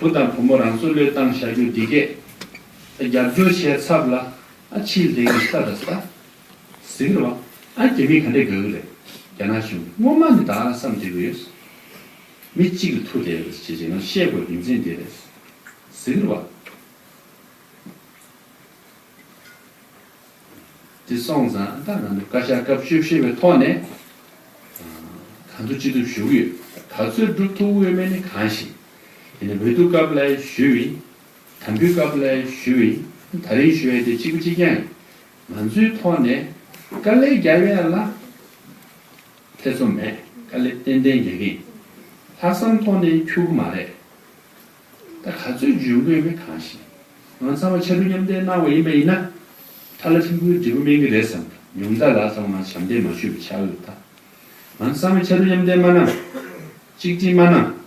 བུ་དང་བུ་མོ་རང་སྲོག་བློས་བཏང་བཞག་རྒྱུ་འདི་གས་ད་རྒྱབ་སྐྱོར་བྱས་ཚབ་ལ་ཨ་ཕྱིར་ལྡེང་གི་ལྟ་ད་ལྟ་ཟིག་རེད་བ། ཨ་རྒྱ་མི་ག་འདྲས་དགའ་གི་རེད། རྒྱ་ནག་གཞུང་སྔོན་མ་ནི་ད་བསམ་བསྡད་གི་ཡོད། མི་གཅིག་ལ་ཐུག་བསྡད་ཡོད་ཟེར་བྱས་ང་བཤད་དགོས་རྒྱུ་མཚན་འདི་རེད། ཟིག་རེད་བ། དེ་སོང་ཙང་ད་ང་ཚོ་བཀའ་ཤག་སྐབས་བཅུ་བཞི་པའི་ཐོག་ནས་གང་ཐུབ་ཅི་ཐུབ་ཞུ་གི་ཡོད། ག་ཚོད་སྒྲུབ་ཐུབ་ཀྱི་ཡོད་མེད་ནི་གང་ཤེས། ཡིན་ནའི་འོས་བསྡུ་སྐབས་ལ་ཞུས་པ་ཡིན། དམ་འབུལ་སྐབས་ལ་ཞུས་པ་ཡིན། ད་རིང་ཞུ་ཡ་དེ་གཅིག་པ་གཅིག་རྐྱང་ཡིན། ང་ཚོའི་ཐོག་ནས་དཀའ་ལས་རྒྱབ་ཡ་ལ། ཐེ་ཚོམ་མེད། དཀའ་ལས་ཏན་ཏན་རྒྱག་གི་ཡིན། ལྷག་བསམ་ཐོག་ནས་འཁྱུག་གི་མ་རེད། ད་ག་ཚོད་འཇོན་གི་ཡོད་མེད་གང་ཤེས། ང་ཚང་མ་ཕྱར་གྲུ་མཉམ་འདེགས་གནང་བ་ཡིན་པ་ཡིན་ན། ཐ་ལ་ཐིམ་ཕུའི་འབྲས་བུ་སྨིན་གི་རེད་བསམ། ཉུང་མཐའ་ལ་ཚང་མ་ཞབས་འདེགས་མ་ཆོད་པ་ཆགས་ཡོད་ད། ང་ཚང་མ་ཕྱར་གྲུ་མཉམ་འདེགས་མ་གནང་། གཅིག་སྒྲིལ་མ་གནང་།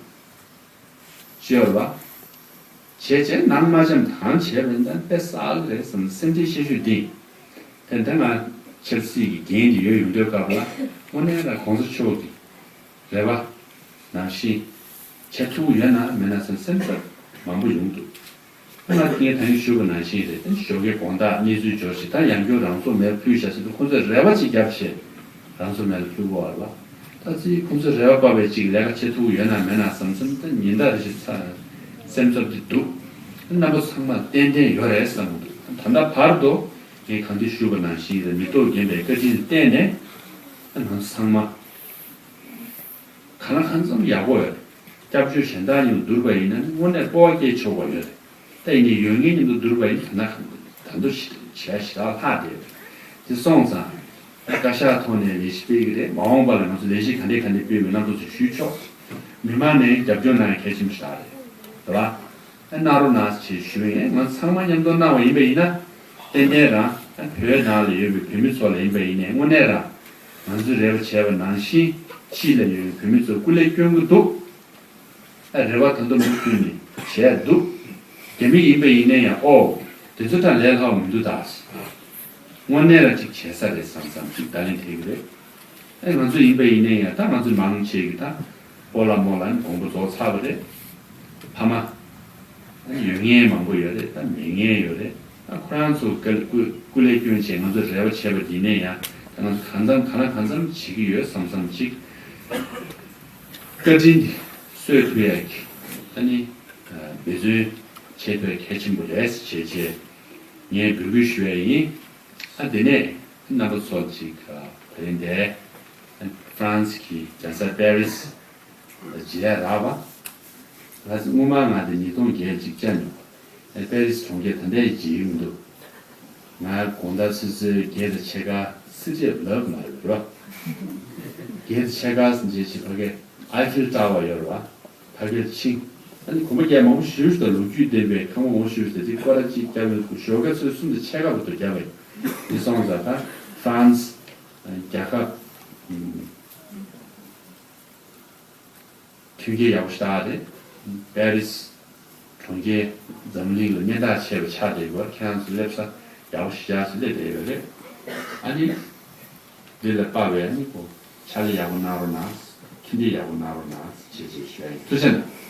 ཤེས་ཡོད་རེད་བ། བྱས་བྱས་ནང་མ་འཆམ་དང་བྱས་པ་ཡིན་ན་དཔེ་བསགས་ཀྱི་རེད་བསམ་སེམས་ཁྲལ་ཆེ་ཤོས་འདི། དེ་འདྲ་ང་ ཆབ་སྲིད་ཀྱི་འགན་དེ་ཡོད་ཡོང་དུས་སྐབས་ལ་དངོས་གནས་ལ་གོང་ས་མཆོག་གི་རེ་བ་ནང་བཞིན་བྱེད་ཐུབ་ཀྱི་ཡོད་ན་མེད་ན་བསམ་སེམས་འཚབ་མང་པོ་ཡོང་འདུག་ང་ངས་ད་གིན་ཞུས་པ་ནང་བཞིན་རེད། ཞོགས་ཀའི་དགོང་དག་གནས་ཚུལ་འབྱོར་ཞིག་ད་ཡང་བསྐྱར་རང་སྲོག་མེར་ཕུལ་བཞག་ཟེར་དུས་ཁོང་ཚོས་རེ་བ་ཅིག་བརྒྱབ་བྱས་རང་སྲོག་མེར་ཕུལ་དགོས་པ་རེད་པ། ད་ཅིག་ཁོང་ཚོས་རེ་བ་བབས་པའི་ཅིག་ལས་ཀ་བྱེད་ཐུབ་ཀྱི་ཡོད་ན་མེད་ན་བསམ་བསམ་ད་ཉིན་ལྟར་རེ་བཞིན་ཚ་སེམས་འཚབ་ཀྱི་འདུག་རྣམ་པ་ཚང་མ་ཏན་ཏན་ཡོད་རེད་བསམ་གྱི་འདུག་ད་ལྟ་བར་དུ་ངས་གང་འདྲ་ཞུས་པ་ནང་བཞིན་རེད། མི་ཐོག་རྒན་པའི་བཀའ་དྲིན་ལ་བརྟེན་ནས་ང་ཚོ་ཚང་མ་གང་ལ་གང་འཚམ་ཡག་པོ་ཡོད་རེད། སྐྱབས་བཅོལ་གཞན་དག་མཉམ་དུ་བསྡུར་བ་ཡིན་ན་དངོས་གནས་སྤོབས་པ་སྐྱེ་ཆོག་པ་ཡོད་རེད། ད་ཡིན་ནའི་ཡོད་ངེས་མཉམ་དུ་བསྡུར་བ་ཡིན་ན་ད་ལྟ་གང་འདྲ་ད་དུང་བྱས་ཞེ་དྲག་ལྷག་བསྡད་ཡོད་རེད། དེ་སོང་ཙང་བཀའ་ཤག་ཐོག་ནས་ལས་གཞི་སྤེལ་གྱི་རེད། མ་འོངས་པ་ལ་ང་ཚོ་ལས་གཞི་ག་འདྲས་ག་འདྲས་སྤེལ་དགོས་རྣམ་པ་ཚོ་ཞུས་ཆོག་མི་མང་ནས་རྒྱབ་སྐྱོར་གནང་ཡ་གལ་ཆེན་པོ་ཞིག་རེད། རེད་པ། གནང་རོགས་གནང་ཞེས་ཞུ་ཡིན། ང་ཚང་མ་མཉམ་དུ་གནང་བ་ཡིན་པ་ཡིན་ན་ཏན་ཏན་རང་བོད་ནང་ལ་ཡོད་པའི་བོད་མི་ཚོ་ལ་ཡིན་པ་ཡིན་ནའི་དངོས་གནས་རང་ང་ཚོས་རེ་བ་བྱས་པ་ནང་བཞིན་ཕྱི་ལ་ཡོད་པའི་བོད་མི་ཚོ་སྐུ་ལས་སྐྱོན་གྱི་འདུག་ཨ་རེ་བ་ད་དུང་མུ་མཐུད་ནས་བྱས་འདུག་རྒྱ་མི་ཡིན་པ་ཡིན་ནའི་ཡང་ཨོ་དེ་ཚོ་ད་ལས་སླ་བ་མི་འདུག་ད་དངོས་གནས་རང་ཅིག་བྱས་ས་རེད་བསམ་བསམ་ཅིག་བརྡ་ལན་སྤྲད་ཀྱི་རེད། ཨེ་ང་ཚོ་ཡིན་པ་ཡིན་ནའི་ཡང་ད་ང་ཚོ་མང་ཆེ་གི་ད་སྤོ་ལགས་རྨོ་ལགས་ནི་དགོངས་པ་རྫོགས་ཚར་བ་རེད། ཕ་མ་ཨ་ནི་ཡོད་མཁན་མང་པོ་ཡོད་རེད། ད་མེད་མཁན་ཡོད་རེད། ད་ཁོ་རང་ཚོ་སྐུ་སྐུ་སྐུ་ལས་སྐྱོན་བྱས་ང་ཚོ་རེ་བ་བྱས་པ་འདི་ནས་ཡང་ད་ང་ཚོ་གང་འཚམ་གང་ལ་གང་འཚམ་བྱེད་ཀྱི་ཡོད་བསམ་བསམ་ཅིག་བཀའ་དྲིན་འདི་གསོས་ཐུབ་ཡག་གི་ཨ་ནི་འབད་བརྩོན་བྱེད་ཐུབ་ཡག་གལ་ཆེན་པོ་རེད་ཅེས་བྱས་ངས་འབོད་སྐུལ་ཞུ་ཡ་ཡིན། ཨ་དེ་ནས་རྣམ་པ་ཚོ་ཅིག་ད་རིང་འདིར་ཧྥ་རན་སི་གི་རྒྱལ་ས་པེ་རི་སི་མཇལ་ཡ་རག་པ། ང་ཚོ་སྔོན་མ་ང་དེ་ཉིས་སྟོང་བརྒྱད་ཅིག་བཅར་མྱོང་། ཨ་པེ་རི་སི་གྲོང་ཁྱེར་ད་ལྟའི་མཇལ་ཡོང་འདུག་ང་དགོང་དག་ཆུ་ཚོད་བརྒྱད་དང་ཕྱེད་ཀ་སི་ཊི་ཨོཕ་ལབ་མ་རེད་པ། བརྒྱད་དང་ཕྱེད་ཀ་ཟིན་རྗེས་ཕ་གི་ཨའི་ཧྥིལ་ཊ་ཝར་ཡོད་རེད་པ། ཕ་གིར་ཕྱིན། ཨ་ནི་གོམ་པ་རྒྱག་མང་པོ་ཞེ་པོ་ཞིག་དང་ལོ་རྒྱུས་ལྡན་པའི་ཁང་པ་མང་པོ་ཞེ་པོ་ཞིག་དང་དེ་སྐོར་ར་གཅིག་བརྒྱབ་ཡོད། ཞོགས་ཀ་ཆུ་ཚོད་གསུམ་དང་ཕྱེད་ཀ་བར་དུ་བརྒྱབ་པ་ཡིན། དེ་སོང་ཙང་ད་ཧྥ་རན་སི་རྒྱལ་ཁབ་མཐུན་རྐྱེན་ཡག་པོ་ཞེ་དྲག་རེད། པེ་རི་སི་གྲོང་ཁྱེར་འཛམ་གླིང་ལ་སྙན་གྲགས་ཆེ་བ་ཆགས་བསྡད་ཡོད། ཁྱེད་རང་ཚོ་སླེབས་ས་ཡག་པོ་ཞེ་དྲག་ཞིག་སླེབས་བསྡད་ཡོད་རེད། ཨ་ནི་འདི་ལ་དཔག་པའི་ཨ་ནི་ཕྱག་ལས་ཡག་པོ་གནང་རོགས་གནང་། མཐུན་སྒྲིལ་ཡག་པོ་གནང་རོགས་གནང་ཞེས་ཞེས་ཞུ་ཡ་ཡིན། ཐུགས་རྗེ་གནང་།